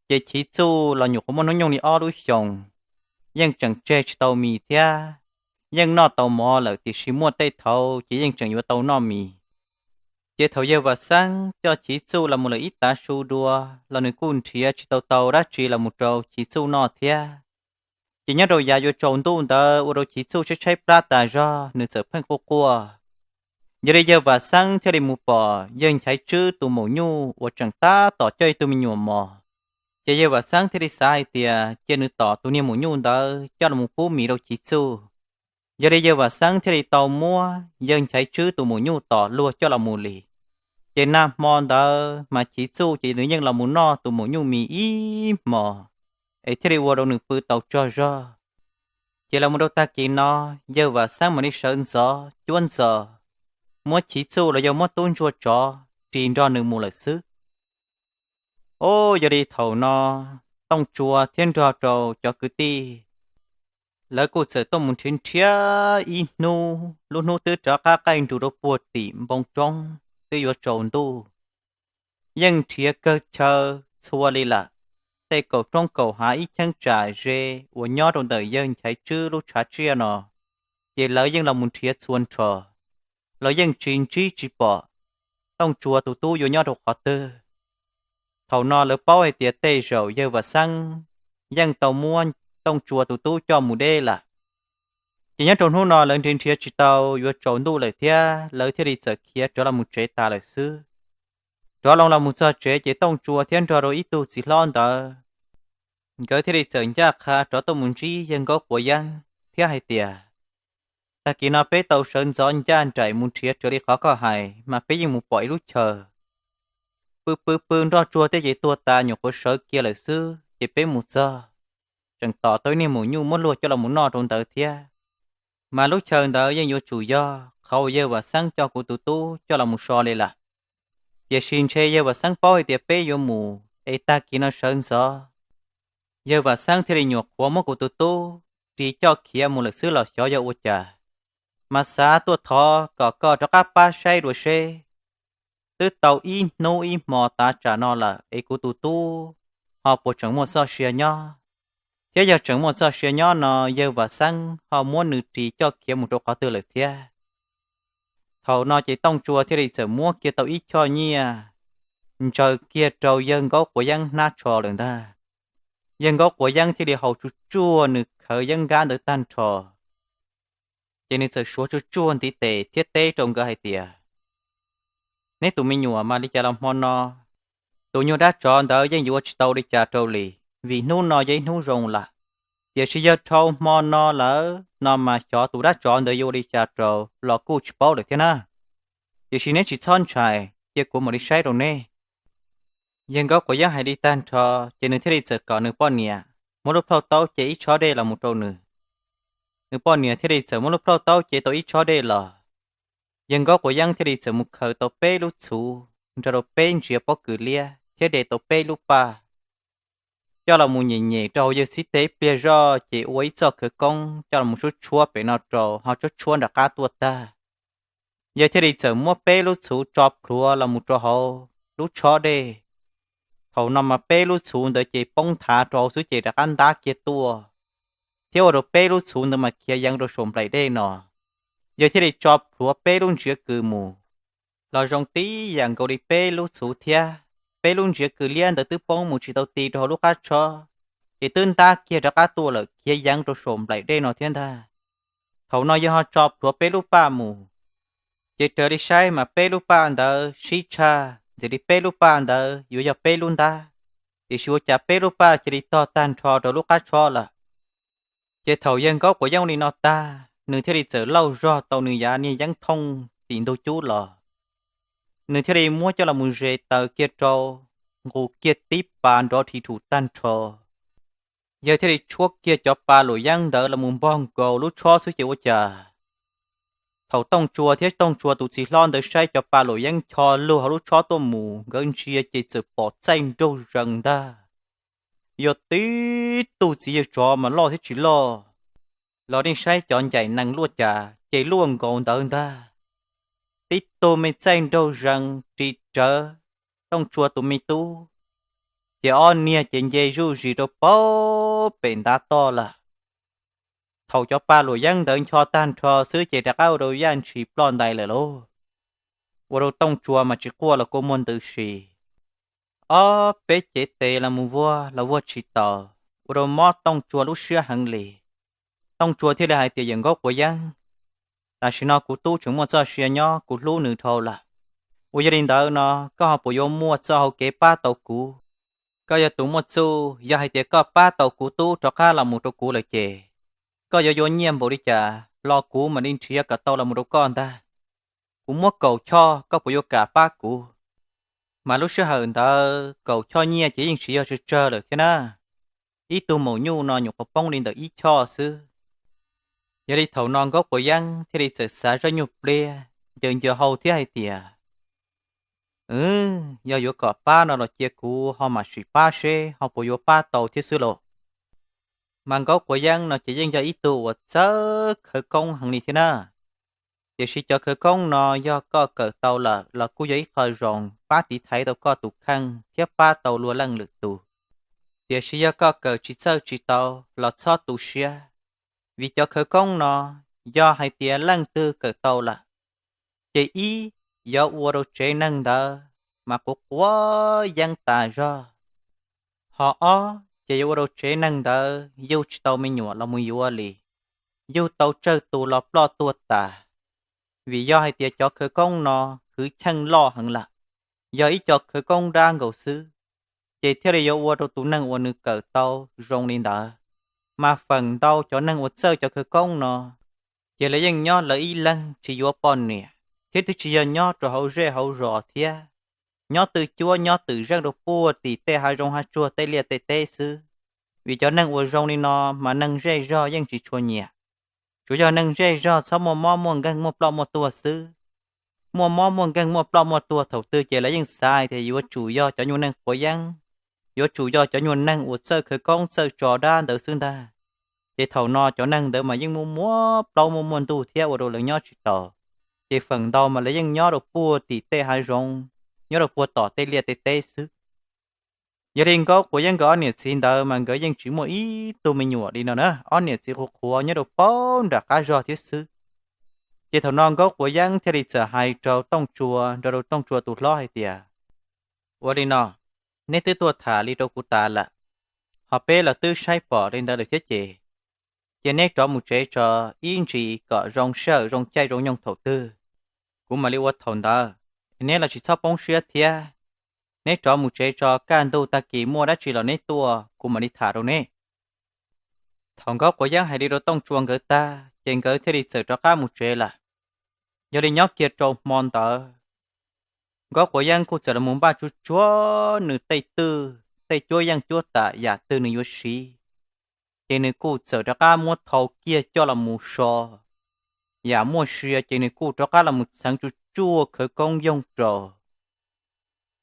ces Chiv Txuj los nyuam qhuav muaj hnub nyoog li ob lub xyoos, yeej tseem tseg tsis tau mis thiab. Yeej noj tau mov lawm tiam sis muaj tej thaum ces yeej tseem yuav tau noj mis. Ces thaum yawg Vam Xeeb coj Chiv Txuj los mus lawm ib tav su dua los nws kuj nrhiav tsis tau tau dab tsi los mus rau Chiv Txuj noj thiab. Ces nyob rau yav yuav tsaus ntuj ntawd ua rau Chiv Txuj tshaib tshaib plab tas zog nws txawm pheej quaj quaj. Yog li yawg Vam Xeeb thiaj li mus pom yawg Nchaiv Tswb tus maum nyuj uas tseem tab tom coj ib tug me nyuam mos. Ces yawg Vam Xeeb thiaj li xav hais tias cia nws tom tus niag maum nyuj ntawd coj los mus pub mis rau Chiv Txuj. Yog li yawg Vam Xeeb thiaj li tau muab yawg Nchaiv Tswb tus maum nyuj tom luag coj los mus li. Ces nag hmo ntawd mas Chiv Txuj ces nws yeej los mus noj tus maum nyuj mis ib hmos, es thiaj li ua rau nws pw tau tsaug zog. Ces los mus rau tag kis no, yawg Vam Xeeb mam li sawv ntxov cuab ntxos muab Chiv Txuj los yog muab tub ntsuag tsov ris nrog nws mus lawm xwb. Os, yog li thaum no Tooj Tsua thiab nrog rau cov kwv tij, lawv kuj txawm tuaj mus nrhiav nrhiav ib hnub, lub hnub twb rov qab qaij nrug rau puag tim npoo roob twb yuav tsaus ntuj. Yeej nrhiav kawg chaw txhua li lawm, tej kaum roob kaum hav ib cheeb tsam ze uas nyob rau ntawm yawg Nchaiv Tswb lub tshav tsiaj no, ces lawv yeej los mus nrhiav txhua nrho, los yeej tsis ntsib tsis pom Tooj Tsua tus tub yuav nyob rau qhov twg. Thaum no lawv paub hais tias tej zaum yawg Vam Xeeb yeej tau muab Tooj Tsua tus tub coj mus deb lawm. Ces nyob rau hnub no lawv nrhiav nrhiav tsis tau, yuav tsaus ntuj lawm thiab, lawv thiaj li txawm khiav rov los mus tsev tas lawm xwb. Rov loo los mus txog tsev ces Tooj Tsua thiab nrog rau ib tug txiv hlob ntawd, nkawd thiaj li txawm ncaj qha rov tuaj mus ntsib yawg Nkaub Quav Yeeb thiab hais tias, tag kis no peb tau sawv ntxov ncaj nraim mus nrhiav raws li qhov koj hais mas peb yeej mus pom ib lub chaw pw pw pw nroj tsuag tej ces tuag tas nyuam qhuav sawv kiag lawm xwb, ces peb mus txog tseem tom tau ib niag maum nyuj muab luag coj los mus noj rau ntawd thiab. Mas lub chaw ntawd yeej yuav tsum yog qhov uas yawg Vam Xeeb coj kuv tus tub coj los mus so li lawm. Tiam sis ntshe yawg Vam Xeeb paub hais tias peb yuav mus es tag kis no sawv ntxov, yawg Vam Xeeb thiaj li nyuam qhuav muab kuv tus tub ris coj khiav mus lawm xwb los xyov yog ua cas. Mas xav tuaj thov kom koj rov qab pab saib dua seb, twb tau ib hnub ib hmo tav tsam no lawm es kuv tus tub ho puas tseem muaj txoj sia nyob, thiab yog tseem muaj txoj sia nyob no yawg Vam Xeeb ho muab nws ris coj khiav mus rau qhov twg lawm thiab. Thaum no ces Tooj Tsua thiaj li txawm muab kiag tau ib choj nyiaj ntsaws kiag rau yawg Nkaub Quav Yeeb hnab tsho lawm ntag. Yawg Nkaub Quav Yeeb thiaj li haus tsuj tsuag nws khawv yeeb nkab ntawd tag nrho, ces nws txawm suav tsuj tsuag ntiv tes thiab teb rau nkawd hais tias, neb tus me nyuam mas li cas los hmo no tus nyuag dab tsov ntawd yeej yuav ua tsis tau li cas rau li, vim hnub no yog ib hnub zoo lawm. Tiam sis yog dhau hmo no lawm no mas xyov tus dab tsov ntawd yuav ua li cas rau los kuj tsis paub lawm thiab na. Tiam sis neb tsis txhob ntshai, cia kuv mam li saib rau neb. Yawg Nkaub Quav Yeeb hais li tag nrho, ces nws thiaj li txawm kom nws poj niam muab lub plhaub taub ce ib tshob dej los mus rau nws. Nws poj niam thiaj li txawm muab lub plhaub taub ce tau ib tshob dej los. Yawg Nkaub Quav Yeeb thiaj li txawm mus khaws tau peb lub txhuv nrog rau peb ntsiav pob kws liab thiab de tau peb lub paj, coj los mus nyem nyem rau hauv yawg xib teg ib pliag zoj ces ua ib txoj khawv koob coj los mus tshuab tshuab pem no rau ho tshuab tshuab nram qab tuaj tag. Yawg thiaj li txawm muab peb lub txhuv tso plhuav los mus rau hauv lub tshob dej. Thaum no mas peb lub txhuv ntawd ces poob nthav rau hauv xwb ces rov qab ntab kiag tuaj, thiab ua rau peb lub txhuv ntawd mas khiav yeev rau saum nplaim dej no. Yawg thiaj li tso plhuav peb lub ntsiav kws mus, los zoo tib yam nkaus li peb lub txhuv thiab. Peb lub ntsiav kws liab ntawd twb poob mus tsis tau ti rau hauv lub qab tshob, ces twb ntab kiag rov qab tuaj lawm khiav yeev rau saum nplaim dej no thiab ntag. Thaum no yawg ho tso plhuav peb lub paj mus, ces raws li saib mas peb lub paj ntawd sib tshaj ntxim li peb lub paj ntawd yuav yog peb lub ntab, tiam sis ua cas peb lub paj cia li tog tag nrho rau lub qab tshob lawm. Ces thaum yawg Nkaub Quav Yeeb li no tag, nws thiaj li txawm lauj zog tau nws yav niag yeeb thooj tim ntug cub los. Nws thiaj li muab coj los mus zes taws kiag rau, nqus kiag tib pas nrov rhis rhum tag nrho. Yawg thiaj li tshuab kiag cov pa luam yeeb ntawd los mus npog nkaus lub tshob xwb ces ua cas, thaum Tooj Tsua thiab Tooj Tsua tus txiv hlob ntawd saib cov pa luam yeeb ncho lug hauv lub tshob tuaj mus, nkawd ntsia ces txawm pom txaij nraug zees ntag. Yog tib tug txiv yawg tsov mas loj thiab tsis loj, los nej saib cov ncaim nees luaj cas ces luaj nkaus ntawd ntag. Tib tug me txaij nraug zees ris rawv Tooj Tsua tus me tub, ces ob niag ces nce zuj zus rau pem ntav toj lawm. Thaum cov pa luam yeeb ntawd ncho tag nrho xwb ces rov qab ua rau yaj ntshis ploj ntais lawm lauj. Ua rau Tooj Tsua mas tsis quaj los kua muag ntws si. Ob peb cev tes los mus vuag los vuag tsis taus, ua rau mob Tooj Tsua lub siab heev li. Tooj Tsua thiaj li hais tias, Yawm Nkaub Quav Yeeb, Tam sim no kuv tub tseem muaj txoj sia nyob, kuv hlub nws dhau lawm. Uas yog li ntawd no, koj ho puas yuav muaj txoj hau kev pab tau kuv? Koj yog tus muaj txuj, yog hais tias koj pab tau kuv tub rov qab los mus rau kuv lawm ces, koj yuav yuav nyiaj npaum li cas los kuv mam li nrhiav kom tau los mus rau koj ntag. Kuv muab kaum choj, koj puas yuav kam pab kuv? Mas lub sij hawm ntawd kaum choj nyiaj ces yeej tsis yog tsawg tsawg lawm thiab na. Ib tug maum nyuj no nyuam qhuav poob li ntawm ib choj xwb. Yog li thaum no Nkauj Quav Yeeb thiaj li txawm xav zaj nyuj pliab, ncaws ncaws hau thiab hais tias, Yog yuav kom pab no los cia kuv ho mam sim pab seb ho puas yuav pab tau thiab xwb lauj. Mas Nkauj Quav Yeeb no ces yeej yog ib tug uas txawj khawv koob heev li thiab na. Tiam sis cov khawv koob no yog koj kawm tau lawm los kuj yog ib qho zoo pab tiv thaiv tau koj tus kheej thiab pab tau luag leej lwm tus. Tiam sis yog koj kawm tsis txawj tsis tau los txhob tu siab, vim cov khawv koob no yog hais tias leej twg kawm tau lawm, ces ib, yuav ua rau tsev neeg ntawd mas quav quav yeeb tas zog. Ho ob, ces yuav ua rau tsev neeg ntawd yug tsis tau me nyuam los mus yuav li, yug tau tsawg tus los ploj tuag tas. Vim yog hais tias cov khawv koob no kwv cheej loj heev lawm, yog ib co khawv koob dab nkaus xwb, ces thiaj li yuav ua rau tus neeg uas nws kawm tau zoo li ntawd. Mas feem ntau cov neeg uas txawj cov khawv koob no, ces lawv yeej nyob lawv ib leeg tsis yuav poj niam, thiab twb tsis yog nyob rau hauv zej hauv zos thiab, nyob twj cuab nyob twm zeej rau puag tim tej hav zoov hav tsuag tej liaj tej teb xwb. Vim cov neeg uas zoo li no mas neeg zej zog yeej tsis tshua nyiam. Tsuas yog neeg zej zog txhob muaj mob muaj nkeeg muaj ploj muaj tuag xwb. Muaj mob muaj nkeeg muaj ploj muaj tuag thaum twg ces lawv yeej xav hais tias yuav tsum yog cov nyuag neeg quav yeeb, yuav tsum yog cov nyuag neeg uas txawj khawv koob txawj tso dab ntawd xwb ntag. Ces thaum no cov neeg ntawd mas yeej muaj muaj plaub muaj muaj ntug thiab ua rau lawv nyob tsis tau. Ces feem ntau mas lawv yeej nyob rau puag tim tej hav zoov, nyob rau puag tom tej liaj tej teb xwb. Yog li Nkauj Quav Yeeb nkawd ob niam txiv ntawd mas nkawd yeej tsis muaj ib tug me nyuam li no na, ob niam txiv qhuav qhuav nyob rau paub nram qab zog thiab xwb. Ces thaum no Nkauj Quav Yeeb thiaj li txawm hais rau Tooj Tsua, nrog rau Tooj Tsua tus hlob hais tias, Ua li no, neb twb tuaj tham li rau kuv tas lawm, ho peb los twb saib pom li ntawd lawm thiab ces, ces neb rov mus tsev tso, ib ntsis kom zoo sij hawm zoo caij zoo nyoog thaum twg, kuv mam li ua thaum ntawd. Neb los tsis txhob poob siab thiab. Neb rov mus tsev tso, kaj ntug tag kis muaj dab tsi los neb tuaj kuv mam li tham rau neb. Thaum Nkauj Quav Yeeb hais li rau Tooj Tsua nkawd tag ces nkawd thiaj li txawm rov qab mus tsev lawm. Yog li nyob kiag rau hmo ntawd, Nkauj Quav Yeeb kuj txawm los mus npaj tsuag tsuag nws tej twj, tej cuab yeej cuab tam yam twg nws yuav siv, ces nws kuj txawm rov qab muab thau kiag coj los mus so. Yam muaj sia ces nws kuj rov qab los mus txheev tsuag tsuag khawv koob yoog rau,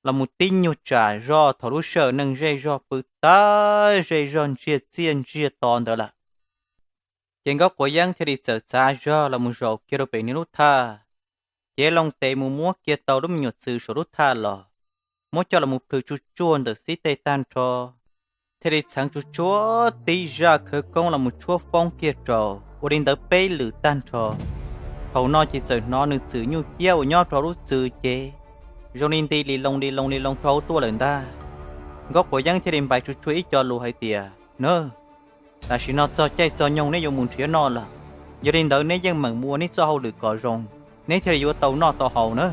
los mus tib nyuag tsam zoj thaum lub sij hawm neeg zej zog pw tag, zej zog ntsiag txiaj ntsiag to ntawd lawm. Ces Nkauj Quav Yeeb thiaj li txawm txav zog los mus zaum kiag rau pem nws lub thaj, cev loo tes mus muab kiag tau lub me nyuam txwm saum lub thaj los, muab coj los mus plhws tsuag tsuag ntawm xib teg tag nrho, thiaj li txheev tsuag tsuag tib zaj khawv koob los mus tshuab foob kiag rau, ua li ntawd peb lwm tag nrho. Thaum no ces txawm hnov nws txwm nyuj ciab uas nyob rau lub txwm ces zoo li nti li loo li loo li loo rau hauv tuaj lawm ntag. Nkauj Quav Yeeb thiaj li npais tsuag tsuag ib co lus hais tias, Na, tam sim no txog caij txog nyoog neb yuav mus nrhiav noj lawm, yog li ntawd neb yeej meem mus ua neb txoj hauj lwm kom zoo, neb thiaj li yuav tau noj tau haus na.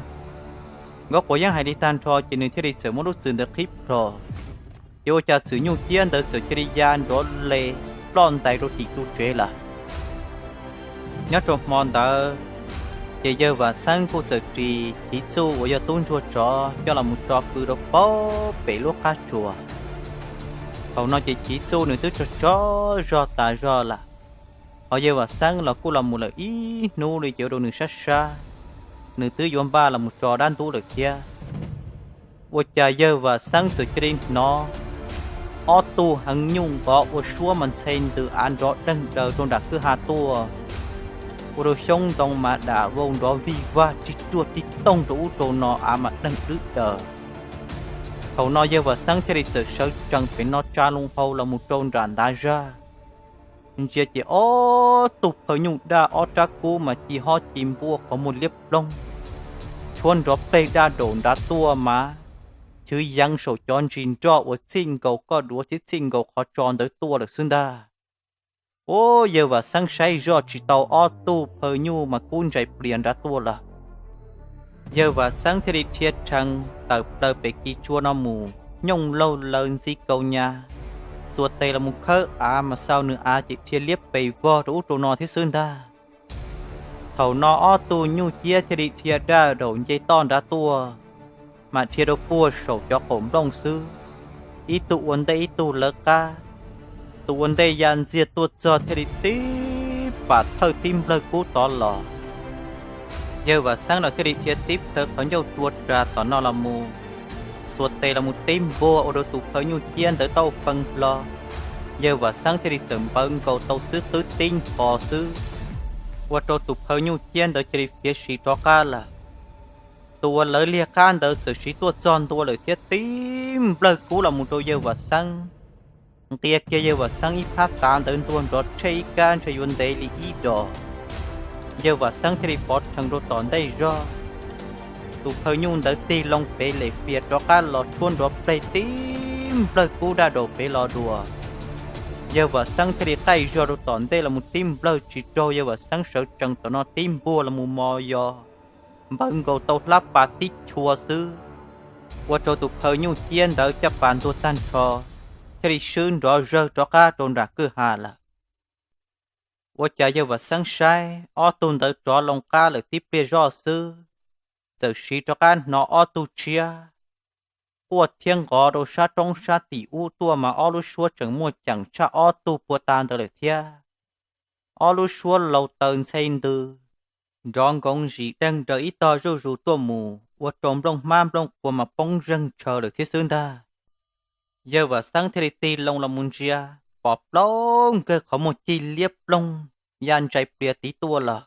Nkauj Quav Yeeb hais li tag nrho ces nws thiaj li txawm muab lub txwm ntawd qhib plho, ces ua cas txwm nyuj ciab ntawd txawm cia li ya nrov le ploj ntais rau tim ru tsev lawm. Nyob rau hmo ntawd, ces yawg Vam Xeeb kuj txawm ris Chiv Txuj uas yog tub ntsuag tsov coj los mus tso pw rau paub pem lub qab tsuas. Thaum no ces Chiv Txuj nws twb tso tso zog tas zog lawm, ho yawg Vam Xeeb los kuj los mus lawm ib hnub li ces ua rau nws sab sab, nws twb yuav npaj los mus tso dab ntub lawm thiab. Ua cas yawg Vam Xeeb txawm cia li hnov ob tug heev nyuj nqov ua suab mas ntxhe ntws av nrov deeg daws rau nram kwj ha tuaj, ua rau xyoob ntoo mas dam vau nrov vij vag rig ruaj tig toog rau ub rau no av mas deeg dwb daws. Thaum no yawg Vam Xeeb thiaj li txawm sawv tsees pem no tsa loo hau los mus rau nram ntav zag, ntsia ces ob tug phaw nyuj daj ob rab kub mas ci hob ci npuaj qhov muag liab ploog, tshuab nrov pleg daj daum nrad tuaj mas chwv yeev saum cov ntsis nroj uas txij nkaus koj duav thiab txij nkaus qhov tso ntawd tuaj lawm xwb ntag. Ub, yawg Vam Xeeb saib zoj tsis tau ob tug phaw nyuj mas kub ntsais plias nrad tuaj lawm. Yawg Vam Xeeb thiaj li dhia rhees tawm plaws pem kis tsua no mus, nyooj laug laws ntxi kaus nyas, xuas tes los mus khawb av mas xaus nws av ces dhia liab pes vog rau ub rau no thiab xwb ntag. Thaum no ob tug nyuj ciab thiaj li dhia daj daum nce toj nrad tuaj, mas dhia rau puag saum cov qaum nplooj xwb, ib tug ua ntej ib tug lawv qab. Tus ua ntej ya ntxiag tuaj txog thiaj li tib pas thawj tib nplawg kub tod los. Yawg Vam Xeeb los thiaj li dhia tib plhaw qhov ncauj tsua ras tom no los mus, xuas tes los mus tib npuag ua rau tus phaw nyuj ciab ntawd tauj fee hlo. Yawg Vam Xeeb thiaj li txawm npawv nkaus tau xwb qwb tib nphos xwb, ua rau tus phaw nyuj ciab ntawd cia li fiav si rov qab lawm. Tus uas lawv liag qab ntawd txawm siv tuaj txog ntua lawm thiab tib nplawg kub los mus rau yawg Vam Xeeb, nqia kiag yawg Vam Xeeb ib phab tav ntawd ntuag nrov tshej ib kab ntshe yuav ntev li ib dos. Yawg Vam Xeeb thiaj li pov rhees rau tom ntej zog. Tus phaw nyuj ntawd tig loo pem lem fias rov qab los tshuab nrov pleg tib nplawg kub daj daum pem los dua. Yawg Vam Xeeb thiaj li qaij zog rau tom ntej los mus tib nplawg tsis raug yawg Vam Xeeb sawv tsees tom no tib npuag los mus mos yos, npawv nkaus tau hlab pas tib chua xwb, ua rau tus phaw nyuj ciab ntawd caj pas ntuag tag nrho, thiaj li swb nrov zawg rov qab rau nram kwj ha lawm. Ua cas yawg Vam Xeeb saib ob tug ntawd rov loo qab lawm tib pliag zoj xwb, txawm siv rov qab hnov ob tug tshiab quaj thiab nqov rau sab roob sab tim ub tuaj mas ob lub suab tseem muaj ceem tshaj ob tug puag ta ntawd lawm thiab. Ob lub suab laus taws ntxhe ntws, nrov nkoov zim deeg raws ib tog zuj zus tuaj mus ua rau nplooj hmab nplooj qhuav mas poob zeeg tshaw lawm thiab xwb ntag. Yawg Vam Xeeb thiaj li tig loo los mus ntsia, pom plaub nkawg qhov muag cig liab ploog, ya ntsais plias tiv tuaj lawm.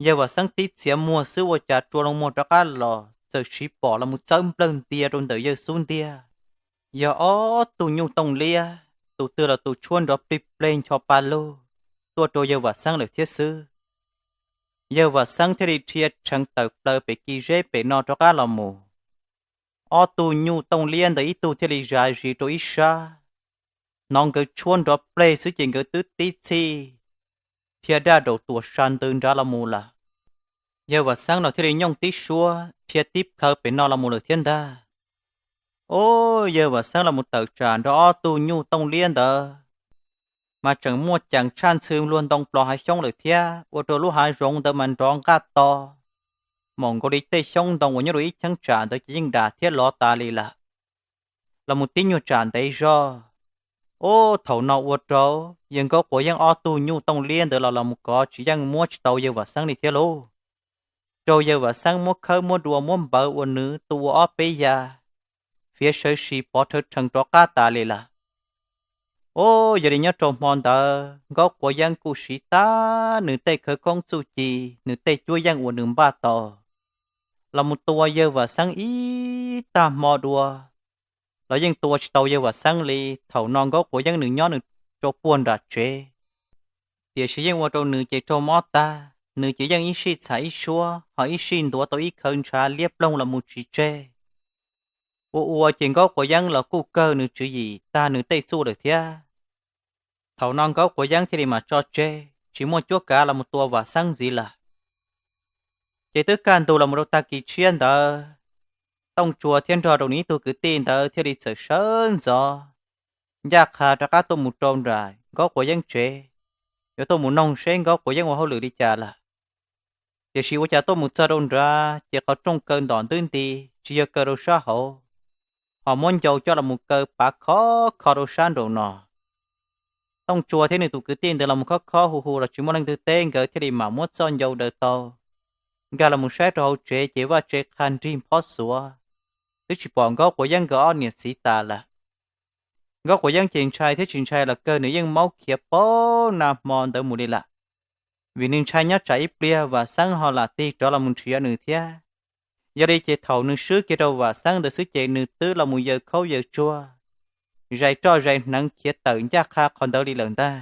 Yawg Vam Xeeb tib txiav muag xwb ua cas rua loo muag rov qab los txawm siv pom los mus txawb nplawg ntia rau ntawm yawg xub ntiag. Yog ob tug nyuj tooj liab, tus twg los tus tshuab nrov plig pleg ncho pa lug tuaj rau yawg Vam Xeeb lawm thiab xwb. Yawg Vam Xeeb thiaj li dhia rhees tawm plaws pem kis zeb pem no rov qab los mus. Ob tug nyuj tooj liab ntawd ib tug thiaj li zam zis rau ib sab, hnov nkawd tshuab nrov pleg xwb ces nkawd twb tib txhij dhia daj daum tuam sa ntws nrad los mus lawm. Yawg Vam Xeeb los thiaj li nyooj tib suab dhia tib plhaw pem no los mus lawm thiab ntag. Ub, yawg Vam Xeeb los mus tawm tsam nrog ob tug nyuj tooj liab ntawd mas tseem muaj ceem tshaj ntxhw luag ntoo plos hav xyoob lawm thiab, ua rau lub hav zoov ntawd mas nrov nqaj to, maum nkaus li tej xyoob ntoo uas nyob rau ib cheeb tsam ntawd ces yeej dam thiab lov tas li lawm. Los mus tib nyuag tsam ntev zog, ub, thaum no ua rau yawg Nkauj Quav Yeeb ob tug nyuj tooj liab ntawd los los mus kov tsis yeej muab tsis tau yawg Vam Xeeb li thiab lauj. Raug yawg Vam Xeeb muab khawb muab dua muab npawv ua nws tu ua ob peb ya, fiav sawv sis pov rhawv rhees rov qab tas li lawm. Ub, yog li nyob rau hmo ntawd Nkauj Quav Yeeb kuj siv tag nws tej khawv koob txuj ci, nws tej cuab yeej uas nws npaj tau, los mus tua yawg Vam Xeeb ib tag hmo dua los yeej tua tsis tau yawg Vam Xeeb li. Thaum no Nkauj Quav Yeeb nws nyob nws rau puag nram tsev, tiam sis yeej ua rau nws ces raug mob tag, nws ces yeej ib sij txham ib suab ho ib sij ntuav tau ib khawv ntshav liab ploog los mus tsis tseg. Ua ua ces Nkauj Quav Yeeb los kuj kawg nws tswv yim tag nws tej txuj lawm thiab. Thaum no Nkauj Quav Yeeb thiaj li mam tso tseg tsis muaj cuab kav los mus tua Vam Xeeb ntxiv lawm. Ces twb kaj ntug los mus rau tag kis tshiab ntawd, Tooj Tsua thiab nrog rau nws ib tug kwv tij ntawd thiaj li txawm sawv ntxov ncaj qha rov qab tuaj mus rau nram Nkauj Quav Yeeb tsev, yuav tuaj mus noog seb Nkauj Quav Yeeb ua hauj lwm li cas lawm. Tiam sis ua cas tuaj mus txog rau nrad ces qhov rooj kaw ntom ntwb nti, tsis yog kaw rau sab hauv, ho muab ncau coj los mus kaw pav khov kho rau sab nraum no. Tooj Tsua thiab nws tus kwv tij ntawd los mus khob khob hu hu los tsis muaj leej twg teb, nkawd thiaj li mam muab txoj ncau daws tau, nkag los mus saib rau hauv tsev ces vaj tse qha nrig nphob xuav, twb tsis pom Nkauj Quav Yeeb nkawd ob niam txiv tas lawm. Nkauj Quav Yeeb ces ntshai thiab tsis ntshai los kawg nws yeej maub khiav paub nag hmo ntawd mus li lawm, vim nws ntshai nyob tsam ib pliag Vam Xeeb ho lam tig rov los mus nrhiav nws thiab. Yog li ces thaum nws swb kiag rau Vam Xeeb ntawd xwb ces nws twb los mus yaws khaub yaws tsuag, zais roj zais hneev khiav tawm ncaj qha qhov ntawd li lawm ntag.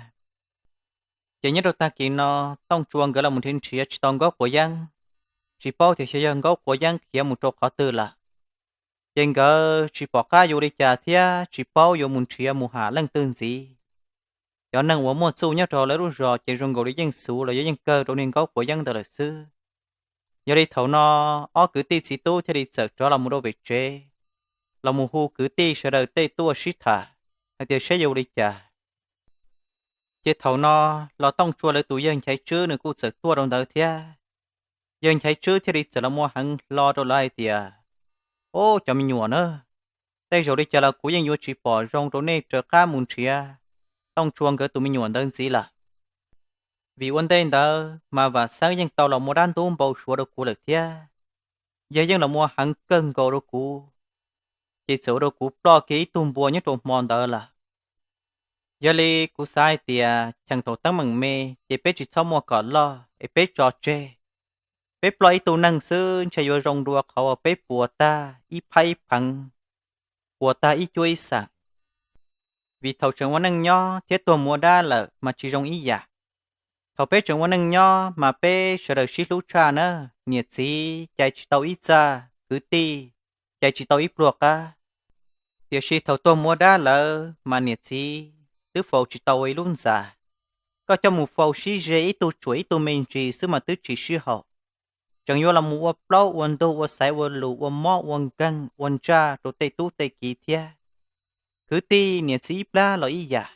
Ces nyob rau tag kis no, Tooj Tsua nkawd los mus nrhiav nrhiav tsis tau Nkauj Quav Yeeb, tsis paub tias xyov yog Nkauj Quav Yeeb khiav mus rau qhov twg lawm. Ces nkawd tsis pom qab yuav ua li cas thiab tsis paub yuav mus nrhiav mus ham leej twg ntxiv. cov neeg uas muaj txuj nyob rau lawv lub zos ces zoo nkaus li yeej xuv los yog yeej kawg rau niag Nkaub Quav Yeeb ntawd lawm xwb. Yog li thaum no ob kwv tij txiv tub thiaj li txawm rov los mus rau pem tsev, los mus hu kwv tij sawv daws tej tuaj sib tham hais tias seb yuav ua li cas. Ces thaum no los Tooj Tsua lawv tus yawg Nchaiv Tswb nws kuj txawm tuaj rau ntawd thiab. Yawg Nchaiv Tswb thiaj li txawm los mus heev hlo rau lawv hais tias, Ob, cov me nyuam na, tej zaum li cas los kuv yeej yuav tsis pom zoo rau nej raws qab mus nrhiav Tooj Tsua nkawd tus me nyuam ntawd ntxiv lawm. Vim ua ntej ntawd mas Vam Xeeb yeej tau los muab dab ntub npau suav rau kuv lawm thiab, yawg yeej los muab heev kawg nkaus rau kuv, ces txawm ua rau kuv ploj kiag ib tug npua nyob rau hmo ntawd lawm. Yog li kuv xav hais tias cheem thaum teeb meem me ces peb tsis txhob muaj kom loj es peb tso tseg. Peb ploj ib tug neeg xwb ntshe yuav zoo dua qhov uas peb puas tag ib phab ib pheev, puas tag ib cuab ib xeem. Vim thaum tseem ua neej nyob thiab tuag mus ua dab lawm mas tsis zoo ib yam. Thaum peb tseem ua neej nyob mas peb sawv daws sib hlub tshaj na, niam txiv cais tsis tau ib txaj, kwv tij cais tsis tau ib pluag qab. Tiam sis thaum tuag mus ua dab lawm mas niam txiv twb faus tsis tau ua ib lub ntxa. Koj coj mus faus sib ze ib tug tsuam ib tug me ntsis xwb mas twb tsis sib haum. Tseem yuav los mus ua plaub ua ntug, ua xaiv ua lus, ua mob ua nkeeg ua ntsaj rau tej tub tej kiv thiab. Kwv tij niam txiv ib plab los ib yam.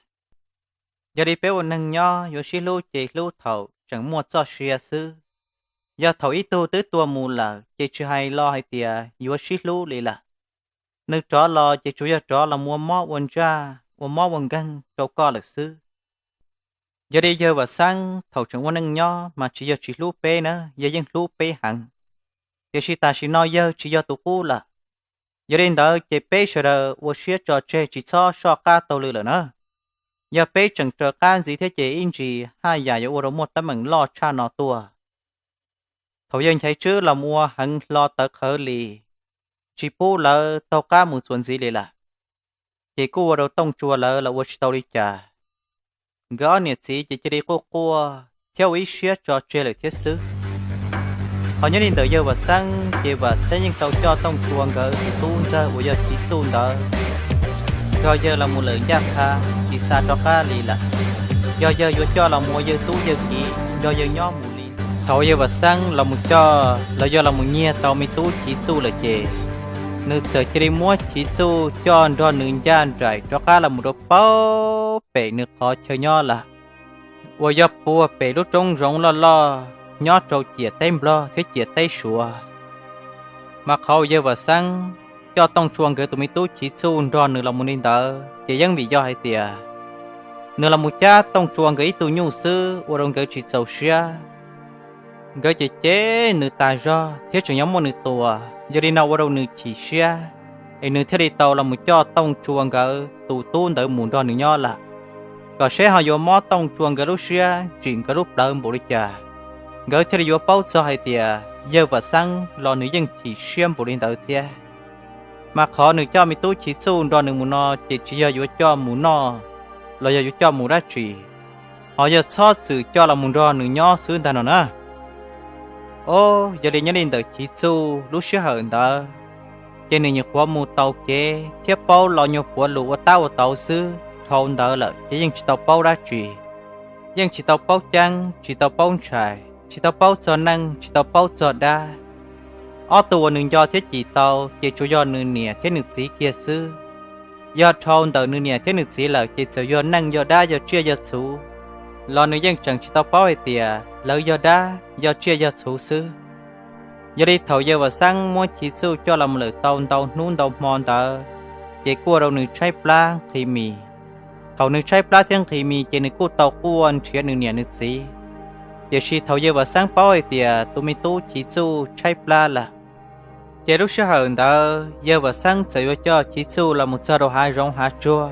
Yog li peb ua neeg nyob yuav sib hlub ces hlub thaum tseem muaj txoj sia xwb. Yog thaum ib tug twb tuag mus lawm ces tsis hais los hais tias yuav sib hlub li lawm. Nws rov los ces tsuas yog rov los mus ua mob ua ntsaj, ua mob ua nkeeg rau koj lawm xwb. Yog li yawg Vam Xeeb thaum tseem ua neej nyob mas tsis yog tsis hlub peb na, yawg yeej hlub peb heev. Tiam sis tam sim no yawg tsis yog tus qub lawm. Yog li ntawd ces peb sawv daws ua siab tso tseg tsis txhob soj qab taug lw lawm na. Yog peb tseem raws qab ntxiv thiab ces ib ntsis haj yam yuav ua rau muaj teeb meem loj tshaj no tuaj. Thaum yawg Nchaiv Tswb los mus ua heev hlo tawv qhawv li, tsis pub lawv taug qab mus txuas ntxiv li lawm, ces kuj ua rau Tooj Tsua lawv los ua tsis tau li cas. Nkawd ob niam txiv ces cia li quaj quaj thiab ua ib siab tso tseg lawm thiab xwb. Ho nyob li ntawm yawg Vam Xeeb ces Vam Xeeb yeej tau coj Tooj Tsua nkawd tus tub ntxawg uas yog Chiv Txuj ntawd nrog yawg los mus lawm ncaj qha, tsis xa rov qab li lawm. Yog yawg yuav coj los mus ua yawg tub yawg kiv nrog yawg nyob mus li. Thaum yawg Vam Xeeb los mus coj los yog los mus nyiag tau me tub Chiv Txuj lawm ces nws txawm cia li muab Chiv Txuj coj nrog nws ncaj nraim rov qab los mus rau puag pem nws qhov chaw nyob lawm, uas yog puag pem lub roob zoov loj loj nyob rau ciam teb Nplog thiab ciam teb Suav. Mas qhov uas yawg Vam Xeeb coj Tooj Tsua nkawd tus me tub Chiv Txuj nrog nws los mus li ntawd ces yeej vim yog hais tias nws los mus cab Tooj Tsua nkawd ib tug nyuj xwb ua rau nkawd tsis txaus siab. Nkawd ces cem nws tas zog thiab tseem yuav muab nws tua, yog li no ua rau nws chim siab, es nws thiaj li tau los mus coj Tooj Tsua nkawd tus tub ntawd mus nrog nws nyob lawm, kom seb ho yuav mob Tooj Tsua nkawd lub siab tsim nkawd lub plawv npaum li cas, nkawd thiaj li yuav paub txog hais tias yawg Vam Xeeb los nws yeej chim siab npaum li ntawd thiab. Mas qhov nws coj me tub Chiv Txuj nrog nws mus no ces tsis yog yuav coj mus noj los yog yuav coj mus dab tsi, ho yog txhob txwm coj los mus nrog nws nyob xwb ntag no na. Ob, yog li nyob li ntawm Chiv Txuj lub sij hawm ntawd, ces nws nyuam qhuav mus taus kev thiab paub los nyuag puav lus ua tab ua tauv xwb, dhau ntawd lawm ces yeej tsis tau paub dab tsi, yeej tsis tau paub ceeb, tsis tau paub ntshai, tsis tau paub txog neej, tsis tau paub txog dab. Ob tug uas nws nco thiab cim tau ces tsuas yog nws niam thiab nws txiv kiag xwb. Yog dhau ntawm nws niam thiab nws txiv lawm ces txawm yog neej yog dab yog tsiaj yog txhuv los nws yeej tseem tsis tau paub hais tias lawv yog dab yog tsiaj yog txhuv xwb. Yog li thaum yawg Vam Xeeb muab Chiv Txuj coj los mus lawm tau ntau hnub ntau hmo ntawd, ces kuj ua rau nws tshaib plab nqhis mis. Thaum nws tshaib plab thiab nqhis mis ces nws kuj tau quaj nrhiav nws niam nws txiv. Tiam sis thaum yawg Vam Xeeb paub hais tias tus me tub Chiv Txuj tshaib plab lawm, ces lub sij hawm ntawd yawg Vam Xeeb txawm yuav coj Chiv Txuj los mus txog rau hav zoov hav tsuag,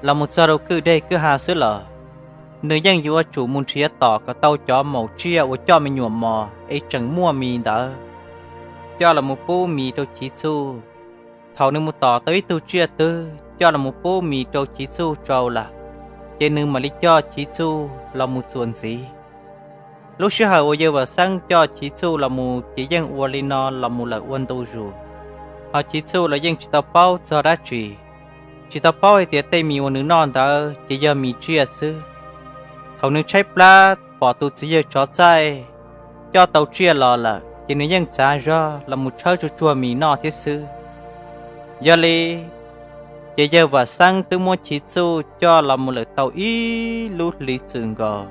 los mus txog rau kwj deg kwj ha xwb los, nws yeej yuav tsum mus nrhiav tom kom tau cov maum tsiaj uas coj me nyuam mos es tseem muaj mis ntawd, coj los mus pub mis rau Chiv Txuj. Thaum nws mus tom tau ib tug tsiaj twg coj los mus pub mis rau Chiv Txuj tsau lawm, ces nws mam li coj Chiv Txuj los mus txuas ntxiv. Lub sij hawm uas yawg Vam Xeeb coj Chiv Txuj los mus ces yeej ua li no los mus lawm ua ntu zus, ho Chiv Txuj los yeej tsis tau paub txog dab tsi. tsis tau paub hais tias tej mis uas nws noj ntawd ces yog mis tsiaj xwb. Thaum nws tshaib plab pom tus txiv yawg tsov txaij coj tau tsiaj los lawm ces nws yeej txav zog los mus tshawb tsuag tsuag mis noj thiab xwb. Yog li, ces yawg Vam Xeeb twb muab Chiv Txuj coj los mus lawm tau ib lub hlis txwm nkaus.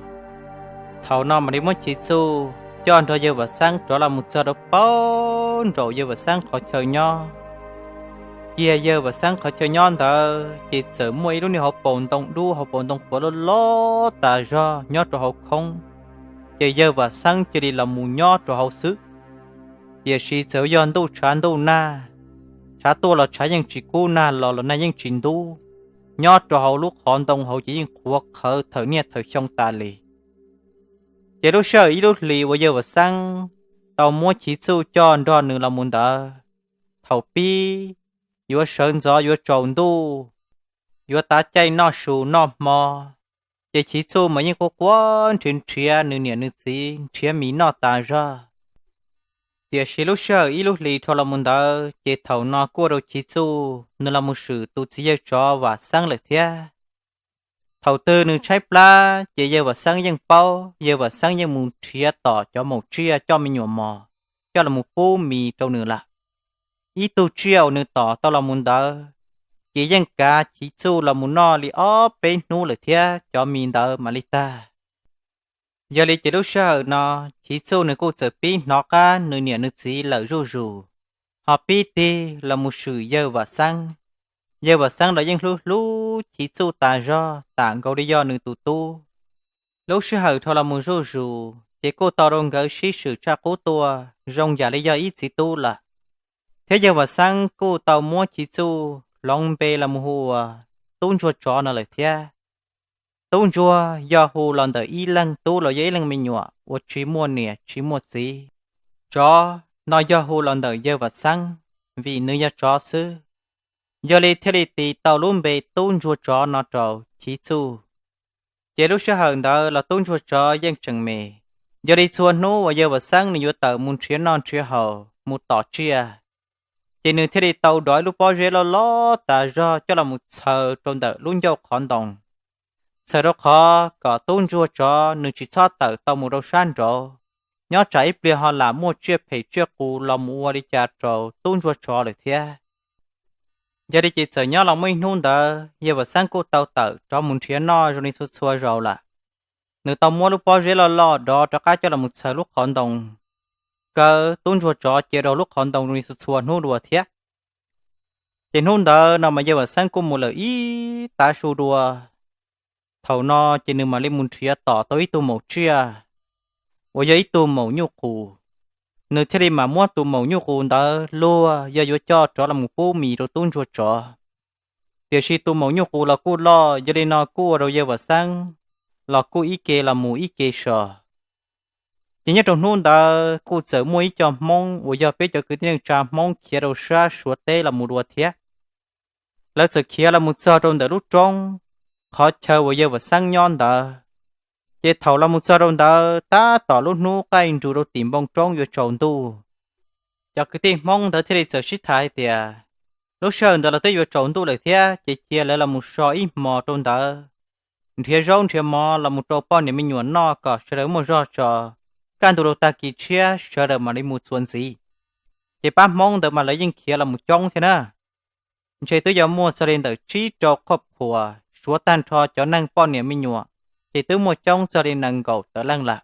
Thaum no mam li muab Chiv Txuj coj nrog yawg Vam Xeeb rov los mus txog rau paub nraum yawg Vam Xeeb qhov chaw nyob. Kiag yawg Vam Xeeb qhov chaw nyob ntawd ces txawm muaj ib lub niag hauv paus ntoo dub, hauv paus ntoo qhuav loj loj tas zog nyob rau hauv khoob, ces yawg Vam Xeeb cia li los mus nyob rau hauv xwb. Tiam sis txawm yog ntuj tshav ntuj nag, tshav tuaj los tshav yeej tsis kub, nag los los nag yeej tsis ntub, nyob rau hauv lub qhov ntoo hauv ces yeej qhuav qhawv thawm niaj thawm xyoo tas li. Ces lub sij hawm ib lub hlis uas yawg Vam Xeeb tau muab Chiv Txuj coj nrog nws los mus ntawd, thaum pib yuav sawv ntxov yuav tsaus ntuj, yuav tav caij noj su noj hmo, ces Chiv Txuj mas yeej quaj quaj nrhiav nrhiav nws niam nws txiv nrhiav mis noj tas zog. Tiam sis lub sij hawm ib lub hlis dhau los mus ntawd ces thaum no kuj ua rau Chiv Txuj nws los mus swm tus txiv yawg tsov Vam Xeeb lawm thiab. Thaum twg nws tshaib plab ces yawg Vam Xeeb yeej paub, yawg Vam Xeeb yeej mus nrhiav tom cov maum tsiaj coj me nyuam mos coj los mus pub mis rau nws lawm. Ib tug tsiaj uas nws tom tau los mus ntawd ces yeej kav Chiv Txuj los mus noj li ob peb hnub lawm thiab cov mis ntawd mam li tag. Yog li ces lub sij hawm no Chiv Txuj nws kuj txawm pib hnov qab nws niam nws txiv lawm zuj zus, ho pib tig los mus swm yawg Vam Xeeb. Yawg Vam Xeeb los yeej hlub hlub Chiv Txuj tas zog, tam nkaus li yog nws tus tub. Lub sij hawm dhau los mus zuj zus ces kuj tau rau nkawd sib swm tshaj qub tuaj zoo yam li yog ib txiv tub lawm. Thiab yawg Vam Xeeb kuj tau muab Chiv Txuj hloov npe los mus hu ua Tub Ntsuag Tsov no lawm thiab. Tub Ntsuag yog hu los ntawm ib leeg tub los yog ib leeg me nyuam uas tsis muaj niam tsis muaj txiv. Tsov no yog hu los ntawm yawg Vam Xeeb, vim nws yog tsov xwb. Yog li thiaj li tis tau lub npe Tub Ntsuag Tsov no rau Chiv Txuj. Ces lub sij hawm ntawd los Tub Ntsuag Tsov yeej tseem me, yog li txhua hnub uas yawg Vam Xeeb nws yuav tawm mus nrhiav noj nrhiav haus mus tom tsiaj, ces nws thiaj li tau dov ib lub pob zeb loj loj tas zog coj los mus txhaws rau ntawm lub ncauj qhov ntoo, txhaws rau qhov kom Tub Ntsuag Tsov nws tsis txhob tawm tau mus rau sab nraud, nyob tsam ib pliag ho lam muaj tsiaj phem tsiaj qus los mus ua li cas rau Tub Ntsuag Tsov lawm thiab. Yog li ces txawm nyob los muaj ib hnub ntawd yawg Vam Xeeb kuj tau tawm rov mus nrhiav noj zoo li txhua txhua zaus lawm. Nws tau muab lub pob zeb loj loj dov rov qab coj los mus txhaws lub qhov ntoo, kaw Tub Ntsuag Tsov cia rau lub qhov ntoo zoo li txhua txhua hnub dua thiab. Ces hnub ntawd no mas yawg Vam Xeeb kuj mus lawm ib tav su dua. Thaum no ces nws mam li mus nrhiav tom tau ib tug maum tsiaj uas yog ib tug maum nyuj qus. Nws thiaj li mam muab tus maum nyuj qus ntawd luag yog yuav coj rov los mus pub mis rau Tub Ntsuag Tsov. Tiam sis tus maum nyuj qus los kuj loj, yog li no kuj ua rau yawg Vam Xeeb los kuj ib ke los mus ib ke so. Ces nyob rau hnub ntawd kuj txawm muaj ib co Hmoob uas yog peb cov kwv tij neej tsa Hmoob khiav rau sab Suav teb los mus dua thiab. Lawv txawm khiav los mus txog rau ntawm lub roob, qhov chaw uas yawg Vam Xeeb nyob ntawd. Ces thaum los mus txog rau ntawd tab tom lub hnub qaij nrug rau tim npoo roob yuav tsaus ntuj. Cov kwv tij Hmoob ntawd thiaj li txawm sib tham hais tias, lub sij hawm ntawd los twb yuav tsaus ntuj lawm thiab, ces cia lawv los mus so ib hmos rau ntawd, nrhiav zaub nrhiav mov los mus rau poj niam me nyuam noj kom sawv daws muaj zog tso, kaj ntug rau tag kis tshiab sawv daws mam li mus txuas ntxiv. Ces pab Hmoob ntawd mas lawv yeej khiav los mus coob thiab na. Ntshe twb yuav muaj txog li ntawm tsib rau qhov phuas, suav tag nrho cov neeg poj niam me nyuam, ces twb muaj coob txog li nees nkaum tawm leej lawm.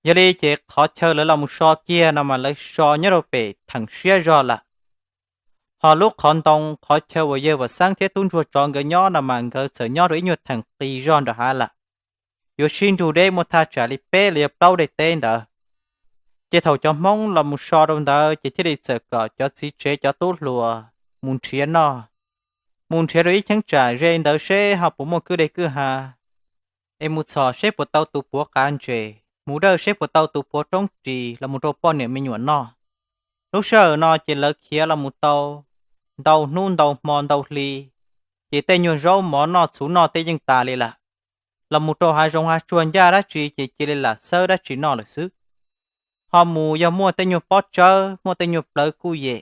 Yog li ces qhov chaw lawv los mus so kiag no mas lawv so nyob rau pem theem siab zog lawm. Ho lub qhov ntoo qhov chaw uas yawg Vam Xeeb thiab Tub Ntsuag Tsov nkawd nyob no mas nkawd txawm nyob rau ib nyuag theem qis zog nram hav lawm, yuav sib nrug deb muaj thaj tsam li peb los yog plaub daim teb ntawd. Ces thaum cov Hmoob los mus so rau ntawd ces thiaj li txawm kom cov txiv tsev cov tub hluas mus nrhiav noj, mus nrhiav rau ib cheeb tsam ze ntawd seb ho puas muaj kwj deg kwj ha, es mus txhom seb puas tau tus puav qav ntses, mus dawj seb puas tau tus puav roob ris los mus rau poj niam me nyuam noj. Lub sij hawm no ces lawv khiav los mus tau ntau hnub ntau hmo ntau hli, ces tej nyuag zaub mov noj txhuv noj tej yeej tas li lawm. Los mus rau hav zoov hav tsuag ncaj dab tsi ces cia li lam xawb dab tsi noj lawm xwb. Ho mus yog muaj tej nyuag pob tsawb muaj tej nyuag plawv kuj yem,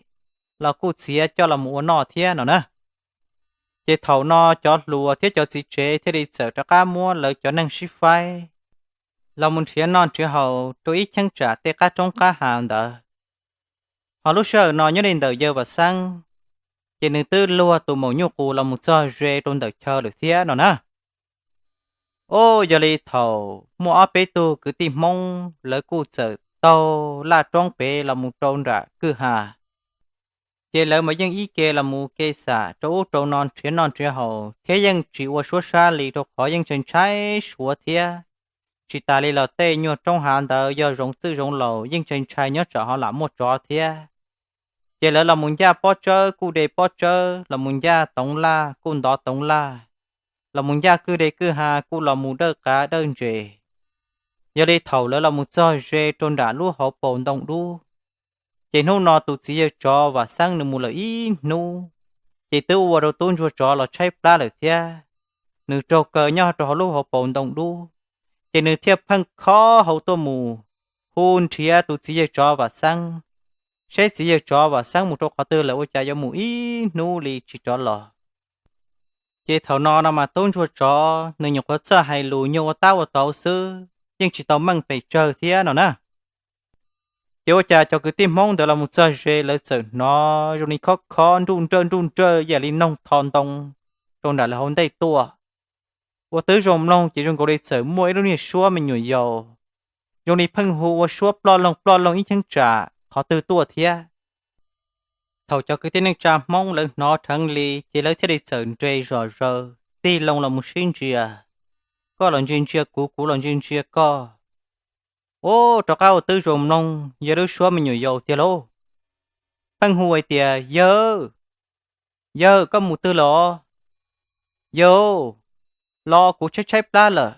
los kuj txiav coj los mus ua noj thiab no na. Ces thaum no cov hluas thiab cov txiv tsev thiaj li txawm rov qab muab lawv cov neeg sib faib los mus nrhiav noj nrhiav haus rau ib cheeb tsam tej qab roob qab hav ntawd. Ho lub sij hawm no nyob li ntawm yawg Vam Xeeb, ces nws twb luag tus maum nyuj qus los mus txog ze rau ntawm chaw lawm thiab no na. Ub, yog li thaum muaj ob peb tug kwv tij Hmoob lawv kuj txawm taug laj roob pem los mus rau nram kwj ha, ces lawv mas yeej ib ke los mus ke xam rau ub rau no nrhiav noj nrhiav haus thiab yeej tsis ua suab sab li rau qhov yeej ntshai ntshai suav thiab. Tsis tas li los tej nyuag roob hav ntawd yog zoov txwj zoov laus yeej ntshai ntshai nyob tsam ho lam muaj tsov thiab. Ces lawv los mus ncaj pob tsawb kuj de pob tsawb, los mus ncaj toov laj kuj ntov toov laj, los mus ncaj kwj de kwj ha kuj los mus dawj qav dawj ntses. Yog li thaum lawv los mus txog ze rau nram lub hauv paus ntoo dub, ces hnub no tus txiv yawg tsov Vam Xeeb nws mus lawm ib hnub, ces twb ua rau tub ntsuag tsov los tshaib plab lawm thiab. Nws raug kaw nyob rau hauv lub hauv paus ntoo dub, ces nws thiaj pheej khob hauv tuaj mus hu nrhiav tus txiv yawg tsov Vam Xeeb, seb txiv yawg tsov Vam Xeeb mus rau qhov twg lawm ua cas yuav mus ib hnub li tsis rov los. Ces thaum no no mas tub ntsuag tsov nws nyuam qhuav txawj hais lus nyuag ua tab ua tau xwb, yeej tsis tau meej pes tsawg thiab no na. Ces ua cas cov kwv tij Hmoob ntawd los mus txog ze lawv txawm hnov zoo li khob khob nruj nrawj nruj nrawj ib yam li noog tho ntoo rau nram lawv hauv ntej tuaj. Ua twb zoo mloog ces zoo nkaus li txawm muaj ib lub niag suab me nyuam yaus zoo li pheej hu ua suab ploj loog ploj loog ib cheeb tsam qhov twg tuaj thiab. Thaum cov kwv tij neej tsa Hmoob lawv hnov dheev li ces lawv thiaj li txawm nres zom zaws tig loo los mus sib ntsia, koj los ntsia ntsia kuv, kuv los ntsia ntsia koj. Ub, rov qab ua twb zoo mloog yog lub suab me nyuam yaus tiag lauj. Pheej hu hais tias, yawg, yawg, koj mus twg lawm os? Yawg, los kuv tshaib tshaib plab lawm.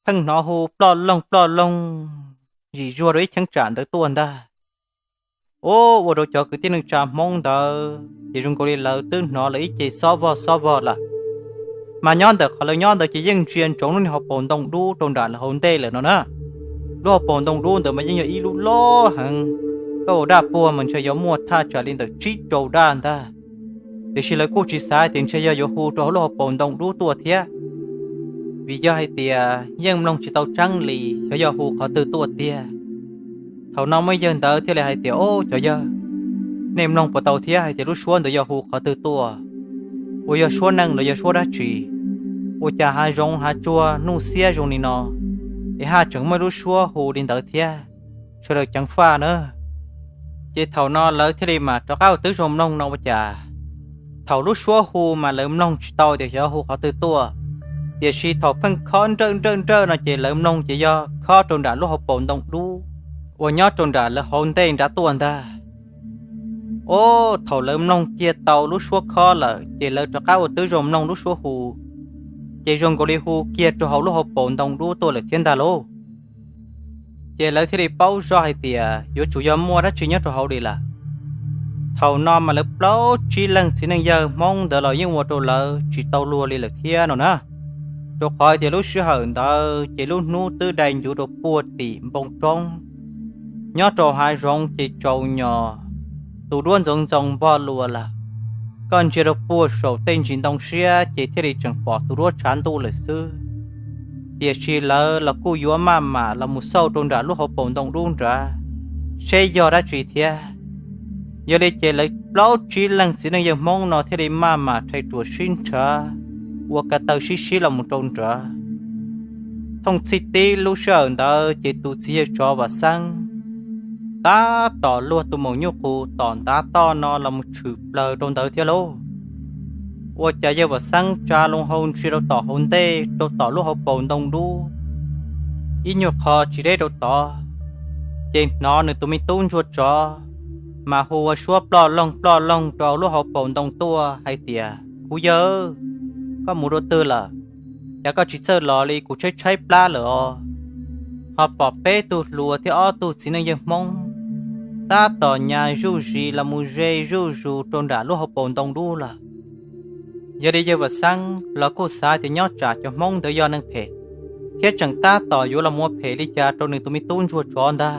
Pheej hnov hu ploj loog ploj loog yim zuag rau ib cheeb tsam ntawd tuaj ntag. Ub, ua rau cov kwv tij neej tsa Hmoob ntawd ces zoo nkaus li lawv twb hnov lawv ib ce xob vog xob vog lawm. Mas nyob ntawm qhov lawv nyob ntawd ces yeej ntsia ntsoov lub niag hauv paus ntoo dub rau nram lawv hauv ntej lawm no na. Lub hauv paus ntoo dub ntawd mas yeej yog ib lub loj heev, koj ua daj puag mas ntshe yuav muaj thaj tsam li ntawm tsib rau daj ntag. Tiam sis lawv kuj tsis xav tias ntshe yog yuav hu rau hauv lub hauv paus ntoo dub tuaj thiab, vim yog hais tias yeej mloog tsis tau tseeb li xyov yog hu qhov twg tuaj tiag. Thaum no muaj yawg ntawd thiaj li hais tias, o, cov yawg, nej mloog puas tau thiab hais tias lub suab ntawd yog hu qhov twg tuaj, uas yog suab neeg los yog suab dab tsi? Ua cas hav zoov hav tsuag nuj xiab zoo li no, es haj tseem muaj ib lub suab hu li ntawd thiab? Sawv daws ceev faj na. Ces thaum no lawv thiaj li mam rov qab ua twb zoo mloog no ua cas thaum lub suab hu mas lawv mloog tsis tau tias xyov hu qhov twg tuaj, tiam sis thaum pheej khob nrawj nrawj nrawj no ces lawv mloog ces yog khob rau nram lub hauv paus ntoo dub uas nyob rau nram lawv hauv ntej nrad tuaj ntag. O, thaum lawv mloog kiag tau lub suab khob lawm ces lawv rov qab ua twb zoo mloog lub suab hu, ces zoo nkaus li hu kiag rau hauv lub hauv paus ntoo dub tuaj lawm thiab ntag lauj. Ces lawv thiaj li paub zoj hais tias yuav tsum yog muaj dab tsi nyob rau hauv li lawm. Thaum no mas lawv plaub tsib leeg txiv neej yawg Hmoob ntawd los yeej ua rau lawv tsis tau luag li lawm thiab no na. Rau qhov hais tias lub sij hawm ntawd ces lub hnub twb dai ncuv rau puag tim npoo roob, nyob rau hav zoov ces tsaus nyos, tus duab ntxoov ntxoo npog lua lawm. Koj ntsia rau puag saum tej ntsis ntoo siab ces thiaj li tseem pom tus duab tshav ntuj lawm xwb. Tiam sis lawv los kuj yuav maj mam los mus xauj rau nram lub hauv paus ntoo dub nrad seb yog dab tsi thiab. Yog li ces lawv plaub tsib leeg txiv neej yawg Hmoob no thiaj li maj mam rhais ruam sib nrhav, ua ka taw sib sib los mus rau nrad. Thooj txhij tib lub sij hawm ntawd ces tus txiv yawg tsov Vam Xeeb tab tom luag tus maum nyuj qus tom ntav toj no los mus tshwm plaws rau ntawd thiab lauj. Ua cas yawg Vam Xeeb tsa loo hau ntsia rau tom hauv ntej rau tom lub hauv paus ntoo dub, ib nyuag qho tsis deb rau tod, ces hnov nws tus me tub ntsuag tsov mas hu ua suab ploj loog ploj loog rau lub hauv paus ntoo tuaj hais tias, kuv yawg, koj mus rau twg lawm? Cas koj tsis txawj los li, kuv tshaib tshaib plab lawm os. Ho pom peb tug hluas thiab ob tug txiv neej yawg Hmoob tab tom nyas zuj zis los mus ze zuj zus rau nram lub hauv paus ntoo dub lawm. Yog li yawg Vam Xeeb los kuj xav tias nyob tsam cov Hmoob ntawd yog neeg phem, thiab tseem tab tom yuav los ua phem li cas rau nws tus me tub ntsuag tsov ntag.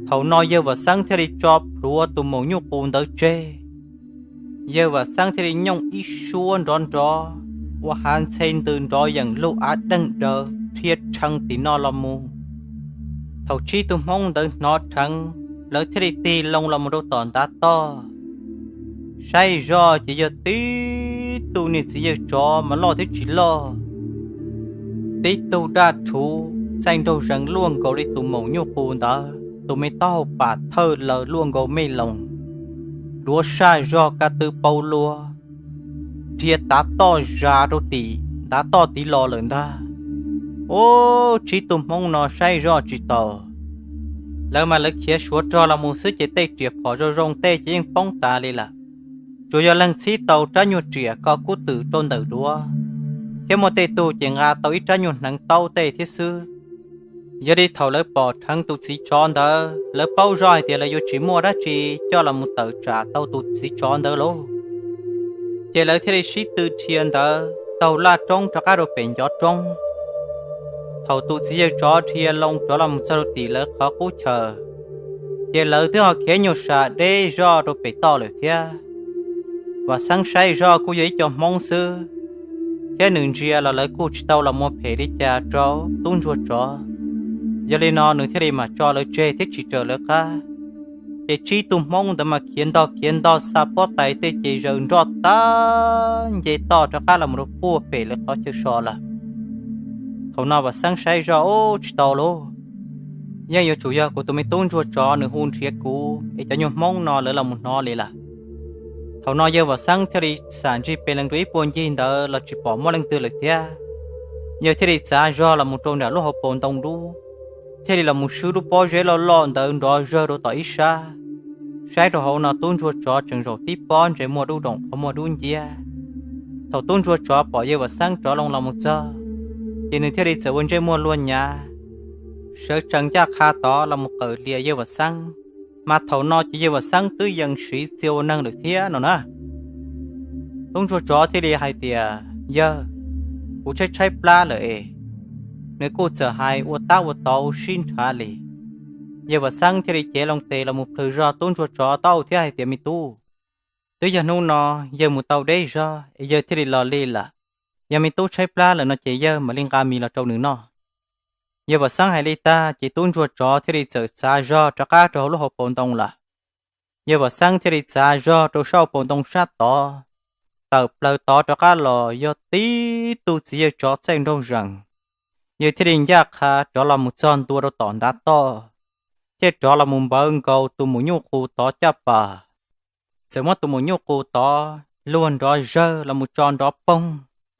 Thaum no yawg Vam Xeeb thiaj li tso plhuav tus maum nyuj qus ntawd tseg, Yawg Vam Xeeb thiaj li nyooj ib suab nrov nrov, ua hav ntxhe ntws nrov yeem lug av deeg daws rhia tshee tim no los mus. Thaum tsib tug Hmoob ntawd hnov dheev, lawv thiaj li tig loo los mus rau tom ntav toj. Saib zoj ces yog tib tug niag txiv yawg tsov mas loj thiab tsis loj, tib tug daj rhuv txaij nraug zees luaj nkaus li tus maum nyuj qus ntawd, tus me taub hau pam thawj laws luaj nkaus mej loos, duav saj zog ka tw pau lua, rhia tav toj zas rau tim ntav toj tiv los lawm ntag. Ub, tsib tug Hmoob no saib zoj tsis taus, lawv mas lawv khiav suav rog los mus xwb ces tej riam phom zoo zoo tej ces yeej poob tas li lawm. Tsuas yog leej txhib tau rab nyuag riam ko kub twm rau ntawm duav, thiab muaj tej tug ces nqa tau ib rab nyuag hneev taub tej thiab xwb. Yog li thaum lawv pom dheev tus txiv tsov ntawd, lawv paub zoj hais tias lawv yuav tsis muaj dab tsi coj los mus tawm tsam tau tus txiv tsov ntawd lauj. Ces lawv thiaj li sib tw rhia ntawd taug laj roob rov qab rau pem ncov roob. Thaum tus txiv yawg tsov rhia loo rov los mus txog rau tim lawv qhov qub chaw, ces lawv twb ho khiav nyuag sam deb zoj rau pem toj lawm thiab. Vam Xeeb saib zoj kuj yog ib co Hmoob xwb, thiab nws ntsia los lawv kuj tsis tau los muaj phem li cas rau tub ntsuag tsov. Yog li no nws thiaj li mam tso lawv tseg thiab tsis raws lawv qab. Ces tsib tug Hmoob ntawd mas khiav ntog khiav ntog xa pob tais tej ces zaws nroj tag nce toj rov qab los mus rau puag pem lawv qhov chaw so lawm. Thaum no Vam Xeeb saib zoj, ub, tsis tau lauj, yeej yuav tsum yog kuv tus me tub ntsuag tsov nws hu nrhiav kuv es cov nyuag Hmoob no lawv los mus hnov li lawm. Thaum no yawg Vam Xeeb thiaj li xam ntsig pes lees rau ib puag ncig ntawd los tsis pom muaj leej twg lawm thiab. Yawg thiaj li txav zog los mus rau nram lub hauv paus ntoo dub, thiaj li los mus swb lub pob zeb loj loj ntawd nrov zawg rau tom ib sab. Saib rau hauv no tub ntsuag tsov tseem zaum tib pob ntsej muag dub doom qhov muag dub nciab. Thaum tub ntsuag tsov pom yawg Vam Xeeb rov loo los mus txog, ces nws thiaj li txawm ua ntsej muag luag nyav, sawv tsees ncaj qha tod los mus qawm lias yawg Vam Xeeb. Mas thaum no ces yawg Vam Xeeb twb yees siv txia ua neeg lawm thiab no na. Tub ntsuag tsov thiaj li hais tias, yawg, kuv tshaib tshaib plab lawm es. Nws kuj txawm hais ua tab ua tau sib nrhav li. Yawg Vam Xeeb thiaj li cev loo tes los mus plhws zog tub ntsuag tsov taub hau thiab hais tias, me tub, twb yog hnub no yawg mus tau deb zog es yawg thiaj li los li lawm. Yog me tub tshaib plab lawm no ces yawg mam li nqa mis los rau nws noj. Yawg Vam Xeeb hais li tag ces tub ntsuag tsov thiaj li txawm txav zog rov qab rau hauv lub hauv paus ntoo lawm. Yawg Vam Xeeb thiaj li txav zog rau sab hauv paus ntoo sab tod, tawm plaws tod rov qab los yog tib tug txiv yawg tsov txaij nraug zees. Yawg thiaj li ncaj qha rov los mus txog ntua rau tom ntav toj, thiaj rov los mus npawv nkaus tus maum nyuj qus tod caj pas. Txawm muab tus maum nyuj qus tod luag nrov zawg los mus tso nrov poog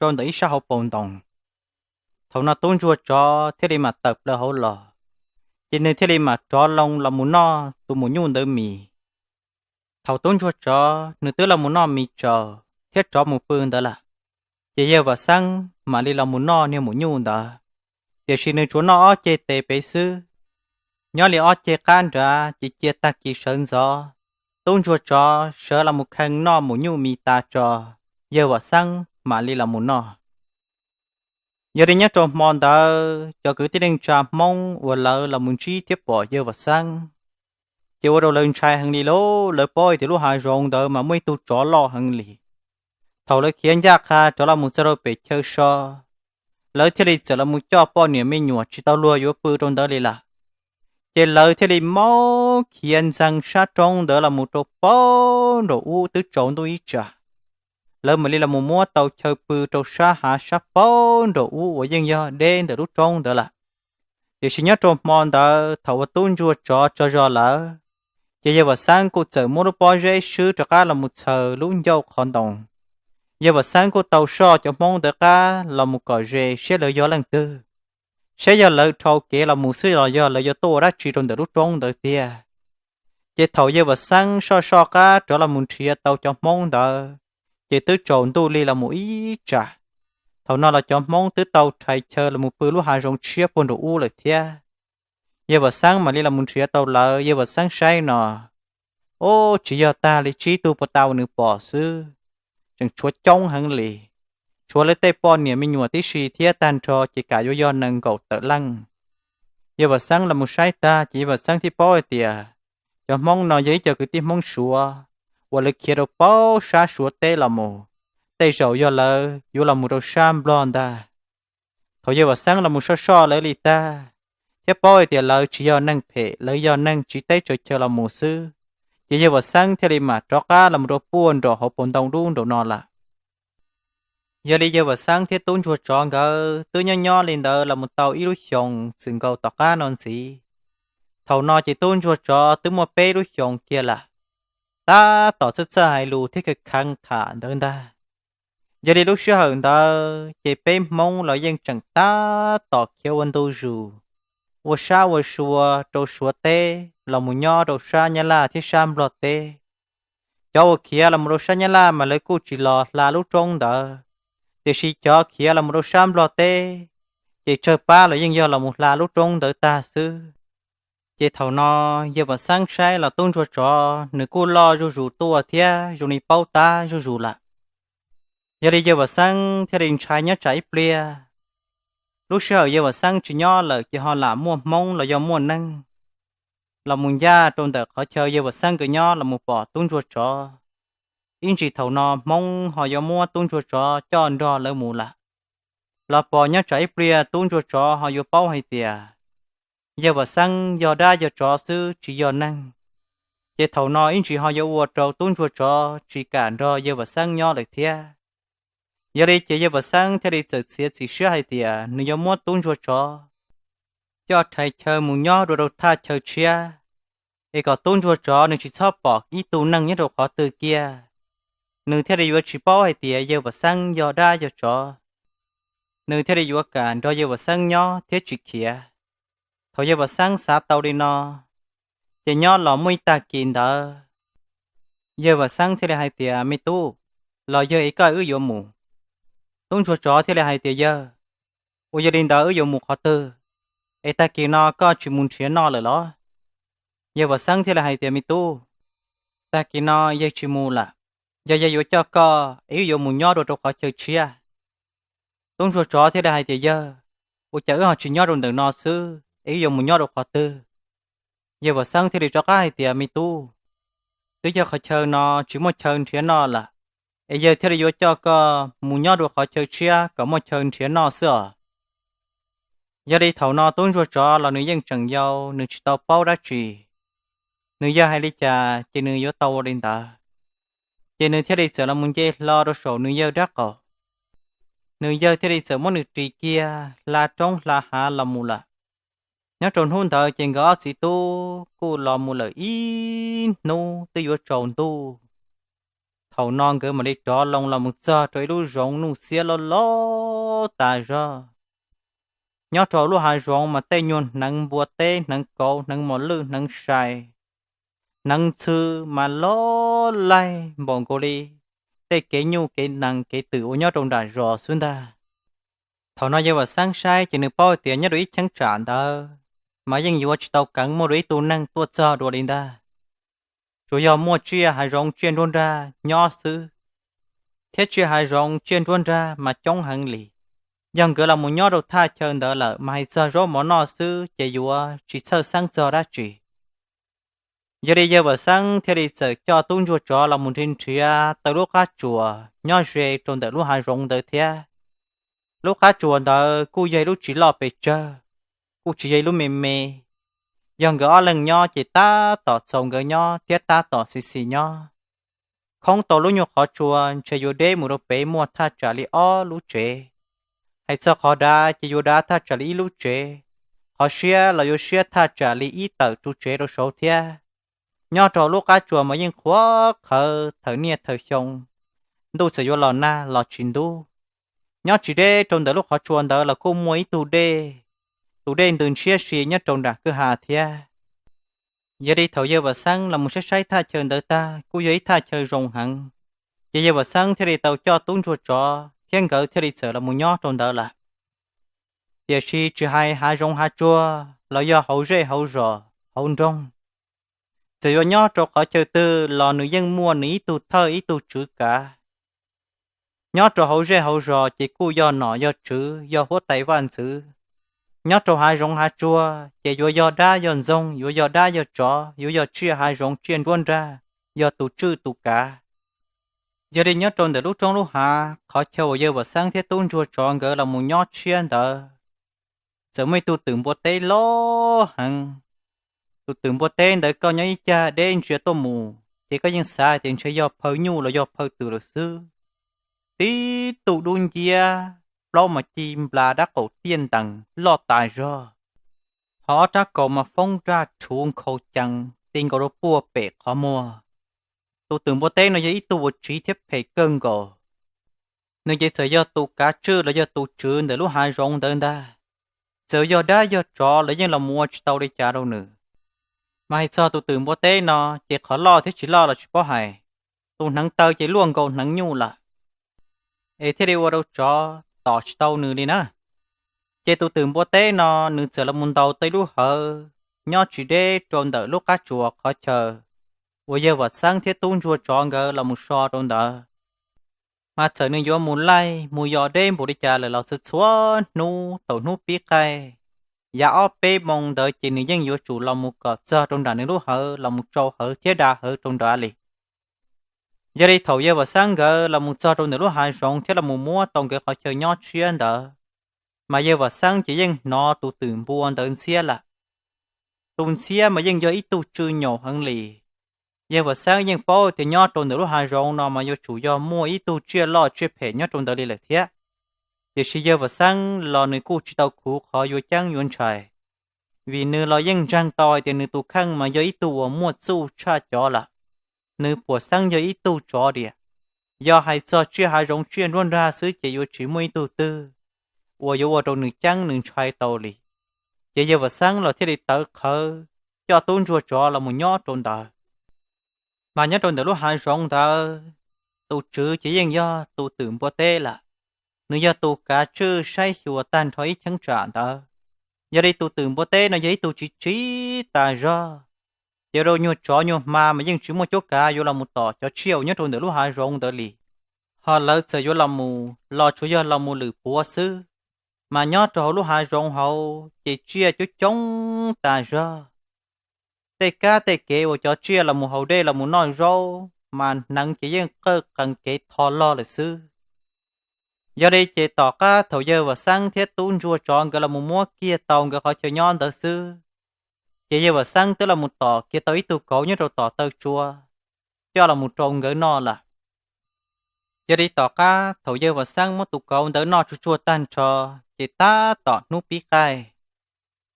rau ntawm ib sab hauv paus ntoo. Thaum no tub ntsuag tsov thiaj li mam tawm plaws hauv los, ces nws thiaj li mam rov loo los mus noj tus maum nyuj ntawd mis. Thaum tub ntsuag tsov nws twb los mus noj mis tsaus thiab rov mus pw ntawd lawm, ces yawg Vam Xeeb mam li los mus noj niag maum nyuj ntawd. Tiam sis nws tsuas noj ob ceg tes pem xwb, nyob li ob ceg qab nrad ces cia tag kis sawv ntxov, tub ntsuag tsov sawv los mus khee noj maum nyuj mis tas tso, yawg Vam Xeeb mam li los mus noj. Yog li nyob rau hmo ntawd cov kwv tij neej tsa Hmoob uas lawv los mus ntsib thiab pom yawg Vam Xeeb, ces ua rau lawv ntshai heev li lauj. Lawv paub tias lub hav zoov ntawd mas muaj ib tug tsov loj heev li. Thaum lawv khiav ncaj qha rov los mus txog rau pem chaw so, lawv thiaj li txawm los mus coj poj niam me nyuam tsis tau luag yuav pw rau ntawd li lawm. Ces lawv thiaj li maub khiav ntxeev sab roob ntawd los mus rau paub nraum ub twb tsaus ntuj ib tsam. Lawv mam li los mus muab tau chaw pw rau sab hav sab paub nraum ub uas yeej yog deb ntawm lub roob ntawd lawm. Tiam sis nyob rau hmo ntawd thaum uas tub ntsuag tsov tso zog lawm, ces yawg Vam Xeeb kuj txawm muab lub pob zeb swb rov qab los mus txhaws lub ncauj qhov ntoo. Yawg Vam Xeeb kuj tau soj cov Hmoob ntawd qab los mus kom ze saib lawv yog leej twg, saib yog lawv dhau kev los mus xwb los yog lawv yuav tuaj ua dab tsi rau ntawm lub roob ntawd tiag. Ces thaum yawg Vam Xeeb soj soj qab rov los mus nrhiav tau cov Hmoob ntawd, ces twb tsaus ntuj li los mus ib tsam. Thaum no los cov Hmoob twb tau rhais chaw los mus pw lub hav zoov tshiab puag nraum ub lawm thiab. Yawg Vam Xeeb mam li los mus nrhiav tau lawv, yawg Vam Xeeb saib no, ub, tsis yog tag li tsib tug puag ta uas nws pom xwb, tseem tshuav coob heev li. Tshuav lawv tej poj niam me nyuam tib si thiab tag nrho ces kam yuav yog nees nkaum tawm leej. Yawg Vam Xeeb los mus saib tag ces yawg Vam Xeeb thiaj paub hais tias cov Hmoob no yog ib co kwv tij Hmoob Suav uas lawv khiav rau paub sab Suav teb los mus, tej zaum yog lawv yuav los mus rau sab Nplog ntag. Thaum Yawg Vam Xeeb los mus soj soj lawv li tag, thiab paub hais tias lawv tsis yog neeg phem, lawv yog neeg tsiv teb tsaws chaw los mus xwb, ces Yawg Vam Xeeb thiaj li mam rov qab los mus rau puag nraum hauv paus ntoo dub nraum no lawm. Yog li Yawg Vam Xeeb thiab Tub Ntsuag Tsov nkawd twb nyob nyob li ntawd los mus tau ib lub xyoos txwm nkaus tom qab no ntxiv. Thaum no ces Tub Ntsuag Tsov twb muaj peb lub xyoos kiag lawm, tab tom txawj txawj hais lus thiab khav kheev tham ntawd ntag. Yog li lub sij hawm ntawd ces peb Hmoob los yeej tseem tab tom khiav ua ntu zus, ua sab ua sua rau Suav teb los mus nyob rau sab Nyab Laj thiab sab Nplog teb. Cov uas khiav los mus rau sab Nyab Laj mas lawv kuj tsis los hla lub roob ntawd, tiam sis cov khiav los mus rau sab Nplog teb, ces tsawg pab los yeej yog los mus hla lub roob ntawd tag xwb. Ces thaum no Yawg Vam Xeeb saib los Tub Ntsuag Tsov nws kuj loj zuj zus tuaj thiab zoo li paub tab zuj zus lawm. Yog li Yawg Vam Xeeb thiaj li ntshai nyob tsam ib pliag. Lub sij hawm Yawg Vam Xeeb tsis nyob lawm ces ho lam muaj Hmoob los yog muaj neeg los mus ncaj rau ntawm qhov chaw Yawg Vam Xeeb nkawd nyob los mus pom Tub Ntsuag Tsov. Ib ntsis thaum no Hmoob ho yuav muab Tub Ntsuag Tsov coj nrog lawv mus lawm. Los pom nyob tsam ib pliag Tub Ntsuag Tsov ho yuav paub hais tias Yawg Vam Xeeb yog dab yog tsov xwb tsis yog neeg. Ces thaum no ib ntsis ho yuav ua rau Tub Ntsuag Tsov tsis kam nrog Yawg Vam Xeeb nyob lawm thiab. Yog li ces Yawg Vam Xeeb thiaj li txawm txiav txim siab hais tias nws yuav muab Tub Ntsuag Tsov coj rhais chaw mus nyob dua rau thaj chaw tshiab, es kom Tub Ntsuag Tsov nws tsis txhob pom ib tug neeg nyob rau qhov twg kiag. Nws thiaj li yuav tsis paub hais tias Yawg Vam Xeeb yog dab yog tsov, nws thiaj li yuav kam nrog Yawg Vam Xeeb nyob thiab tsis khiav. Thaum Yawg Vam Xeeb xav tau li no, ces nyob los muaj ib tag kis ntawd, Yawg Vam Xeeb thiaj li hais tias, Me tub, los yog es koj wb yuav mus? Tub Ntsuag Tsov thiaj li hais tias, Yawg, ua yog li ntawd wb yuav mus qhov twg? Es tag kis no koj tsis mus nrhiav noj lawm los? Yawg Vam Xeeb thiaj li hais tias, Me tub, tag kis no yawg tsis mus lawm. Yog yawg yuav coj koj es wb yuav mus nyob dua rau qhov chaw tshiab. Tub Ntsuag Tsov thiaj li hais tias, Yawg, ua cas wb ho tsis nyob rau ntawm no xwb es wb yuav mus nyob rau qhov twg? Yawg Vam Xeeb thiaj li rov qab hais tias, Me tub, twb yog qhov chaw no tsis muaj chaw nrhiav noj lawm, es yawg thiaj li yuav coj koj mus nyob dua qhov chaw tshiab kom muaj chaw nrhiav noj xwb os. Yog li thaum no Tub Ntsuag Tsov los nws yeej tseem yau, nws tsis tau paub dab tsi. Nws yawg hais li cas ces nws yuav tau ua li ntawd. Ces nws thiaj li txawm los mus nce hlo rau saum nws yawg dab qaum. Nws yawg thiaj li txawm muab nws ris kiag hla roob hla hav los mus lawm. Nyob rau hnub ntawd ces nkawd ob txiv tub kuj los mus lawm ib hnub twb yuav tsaus ntuj. Thaum no nkawd mam li rov loo los mus txog rau ib lub zoov nuj xiab loj loj tas zog. Nyob rau lub hav zoov mas tej nyuag hneev npua teb, hneev kauv, hneev mos lwj, hneev sai, hneev ntxhw mas loj laig npaum nkaus li tej kev nyuj kev nees kev twm uas nyob rau nram zos xwb ntag. Thaum no Yawg Vam Xeeb saib ces nws paub tias nyob rau ib cheeb tsam ntawd mas yeej yuav tsis tau keev muaj dua ib tug neeg tuaj txog dua li ntag. Tsuas yog muaj tsiaj hav zoov tsiaj nruab nrag nyob xwb, thiab tsiaj hav zoov tsiaj nruab nrag mas coob heev li. Yog nkawd los mus nyob rau thaj chaw ntawd lawm mas hais txog zaub mov noj xwb ces yuav tsis txhawj xeeb txog dab tsi. Yog li Yawg Vam Xeeb thiaj li txawm coj Tub Ntsuag Tsov los mus nrhiav nrhiav tau lub qab tsuas nyob ze rau ntawm lub hav zoov ntawd thiab. Lub qab tsuas ntawd kuj yog ib lub tsis loj pes tsawg, kuj tsis yog ib lub me me. Yog nkawd ob leeg nyob ces tab tom txaus nkawd nyob thiab tab tom xis xis nyob. Khoob tau lub nyuag qhov tsua ntshe yuav deb mus rau pem muaj thaj tsam li ob lub tsev. Hais txog qhov dav ces yuav dav thaj tsam li ib lub tsev, qhov siab los yuav siab thaj tsam li ib tawm ru tsev rau saud thiab. Nyob rau lub qab tsuas mas yeej qhuav qhawv thawm niaj thawm xyoo, ntuj txawm yuav los nag los tsis ntub. Nyob tsis deb rau ntawm lub qhov tsua ntawd los kuj muaj ib tug dej, tus dej ntws ntshiab si nyob rau nram kwj ha thiab. Yog li thaum Yawg Vam Xeeb los mus saib saib thaj chaw ntawd tag kuj yog ib thaj chaw zoo heev, ces Yawg Vam Xeeb thiaj li tau coj Tub Ntsuag Tsov thiab nkawd thiaj li txawm los mus nyob rau ntawd lawm. Tiam sis tsis hais hav zoov hav tsuag los yog hauv zej hauv zos hauv nroog, txawm yuav nyob rau qhov chaw twg los nws yeej muaj nws ib tug thawj ib tug tswv kav. Nyob rau hauv zej hauv zos ces kuj yog nom yog tswv yog huab tais vaj ntxwv. Nyob rau hav zoov hav tsuag ces yuav yog dab yog ntxoog, yuav yog dab yog tsov, yuav yog tsiaj hav zoov tsiaj nruab nrag, yog tus tswj tus kav. Yog li nyob rau ntawm lub roob lub hav qhov chaw uas yawg Vam Xeeb thiab tub ntsuag tsov nkawd los mus nyob tshiab ntawd, txawm muaj ib tug twm npua teb loj heev. Tus twm npua teb ntawd koj nyob ib cag deb ntsia tuaj mus ces koj yeej xav tias ntshe yog phaw nyuj los yog phaw twm lawm xwb. Tib tug dub nciab, plaub mas ci nplas dab qaum tiaj ntees loj tas zog, ho ob rab kaus mas foob raj rhuv nkhaus cees ti nkaus rau puag pem qhov muag. Tus twm npua teb no yog ib tug uas tsiv thiab phem kawg nkaus. Nws ces txawm yog tus kav tswj los yog tus tswv ntawm lub hav zoov ntawd ntag. Txawm yog dab yog tsov los yeej los mus ua tsis tau li cas rau nws. Mas hais txog tus twm npua teb no ces qhov loj thiab tsis loj los tsis paub hais, tus hneev taw ces luaj nkaus hneev nyuj lawm, es thiaj li ua rau tsov tom tsis tau nws li na. Ces tus twm npua teb no nws txawm los mus ntaus tau ib lub hawv nyob tsis deb rau ntawm lub qab tsuas qhov chaw uas yawg Vam Xeeb thiab tub ntsuag tsov nkawd los mus so rau ntawd. Mas txawm nws yuav mus laij mus yos deb npaum li cas lawm los txhua txhua hnub thaum hnub pib qaij, yav ob peb moo ntawd ces nws yeej yuav tsum los mus kom txog rau nram nws lub hawv los mus tsau hawv thiab da hawv rau nrad li. Yog li thaum yawg Vam Xeeb nkawd los mus txog rau ntawm lub hav zoov thiab los mus muab tau nkawd qhov chaw nyob tshiab ntawd, mas yawg Vam Xeeb ces yeej hnov tus twm npua ntawd ntxhiab lawm. Tus ntxhiab mas yeej yog ib tug tsw nyaum heev li. Yawg Vam Xeeb yeej paub tias nyob rau ntawm lub hav zoov no mas yuav tsum yog muaj ib tug tsiaj loj tsiaj phem nyob rau ntawd li lawm thiab. Tiam sis yawg Vam Xeeb los nws kuj tsis tau khuv qhov yuav ceeb yuav ntshai, vim nws los yeej ntseeg tau hais tias nws tus kheej mas yog ib tug uas muaj txuj tshaj cov lawm. Nws puas xeeb yog ib tug tsov diam. Yog hais txog tsiaj hav zoov tsiaj nruab nrag xwb ces yuav tsis muaj ib tug twg uas yuav ua rau nws ceeb nws ntshai tau li. Ces yawg Vam Xeeb los thiaj li tawv qhawv coj tub ntsuag tsov los mus nyob rau ntawd. Mas nyob rau ntawm lub hav zoov ntawd, tus tswv ces yeej yog tus twm npua teb lawm. Nws yog tus kav tswj saib xyuas tag nrho ib cheeb tsam ntawd. Yog li tus twm npua teb no yog ib tug tsiv tsiv tas zog, ces ua rau nyuag tsov nyuag hma mas yeej tsis muaj cuab kav yuav los mus tom cov tsiaj uas nyob rau ntawm lub hav zoov ntawd li. Ho lawv txawm yuav los mus los tsuas yog los mus lwm puav xwb. Mas nyob rau hauv lub hav zoov hauv ces tsiaj coob coob tas zog. Tej kab tej kev uas cov tsiaj los mus haus dej los mus noj zaub mas hneev ces yeej qawj qees kev tho log lawm xwb. Yog li ces tom qab thaum yawg Vam Xeeb thiab tub ntsuag tsov nkawd los mus muab kiag tau nkawd qhov chaw nyob ntawd xwb, ces yawg Vam Xeeb twb los mus tom kiag tau ib tug kauv nyob rau tom taw tsua coj los mus rau nkawd noj lawm. Yog li tom qab thaum yawg Vam Xeeb muab tus kauv ntawd noj tsuag tsuag tag nrho, ces tab tom hnub pib qaij,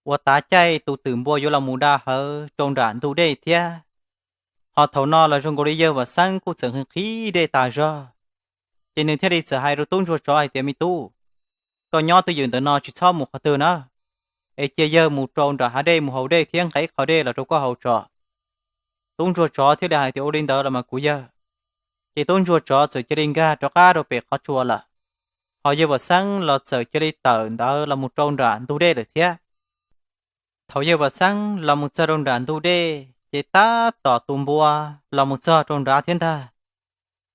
uas tav caij tus twm npua yuav los mus da hawv rau nram ntug dej thiab. Ho thaum no los zoo nkaus li yawg Vam Xeeb kuj txawm nqhis nqhis dej tas zog, ces nws thiaj li txawm hais rau tub ntsuag tsov hais tias, Me tub, koj nyob twj ywm ntawm no tsis txhob mus qhov twg na, es cia yawg mus rau nram hav dej mus haus dej thiab nqa ib qho dej los rau koj haus tso. Tub ntsuag tsov thiaj li hais tias, Ua li ntawd los mas kuv yawg. Ces tub ntsuag tsov txawm cia li nkag rov qab rau pem qhov tsua lawm. Ho yawg Vam Xeeb los txawm cia li tawm ntawd los mus rau nram ntug dej lawm thiab. Thaum yawg Vam Xeeb los mus txog rau nram ntug dej ces tab tom tus npua los mus txog rau nrad thiab ntag.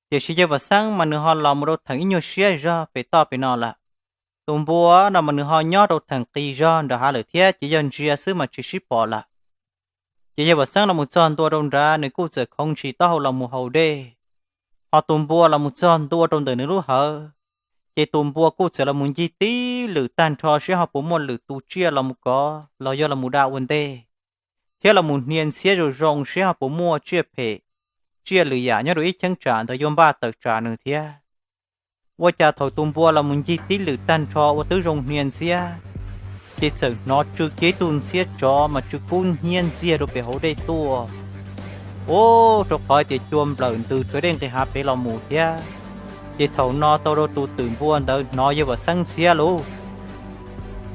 Tiam sis yawg Vam Xeeb mas nws ho los mus rau theem ib nyuag siab zog pem toj pem no lawm. Tus npua no mas nws ho nyob rau theem qis zog nram hav lawm thiab ces yog ntsia xwb mas tsis sib pom lawm. Ces yawg Vam Xeeb los mus txog ntua rau nrad nws kuj txawm khoov ntshis taub hau los mus haus dej. Ho tus npua los mus txog ntua rau ntawm nws lub hawv, ces tus npua kuj txawm los mus ncig tib lwm tag nrho seb ho puas muaj lwm tus tsiaj los mus kov los yog los mus da ua ntej, thiab los mus hnia ntxhiab zoo zoo seb ho puas muaj tsiaj phem, tsiaj lwm yam nyob rau ib cheeb tsam ntawd yuav npaj tawm tsam nws thiab. Ua cas thaum tus npua los mus ncig tib lwm tag nrho uas twb zoo hnia ntxhiab, ces txawm hnov tsw kiag ib tug ntxhiab tsov mas tsw kub hnyiab ntxiag rau pem hauv dej tuaj. Ub, rau qhov tias cua nplawm ntws raws dej nqis hav pem los mus thiab. Ces thaum no tau rau tus twm npua ntawd hnov yawg Vam Xeeb ntxhiab lauj.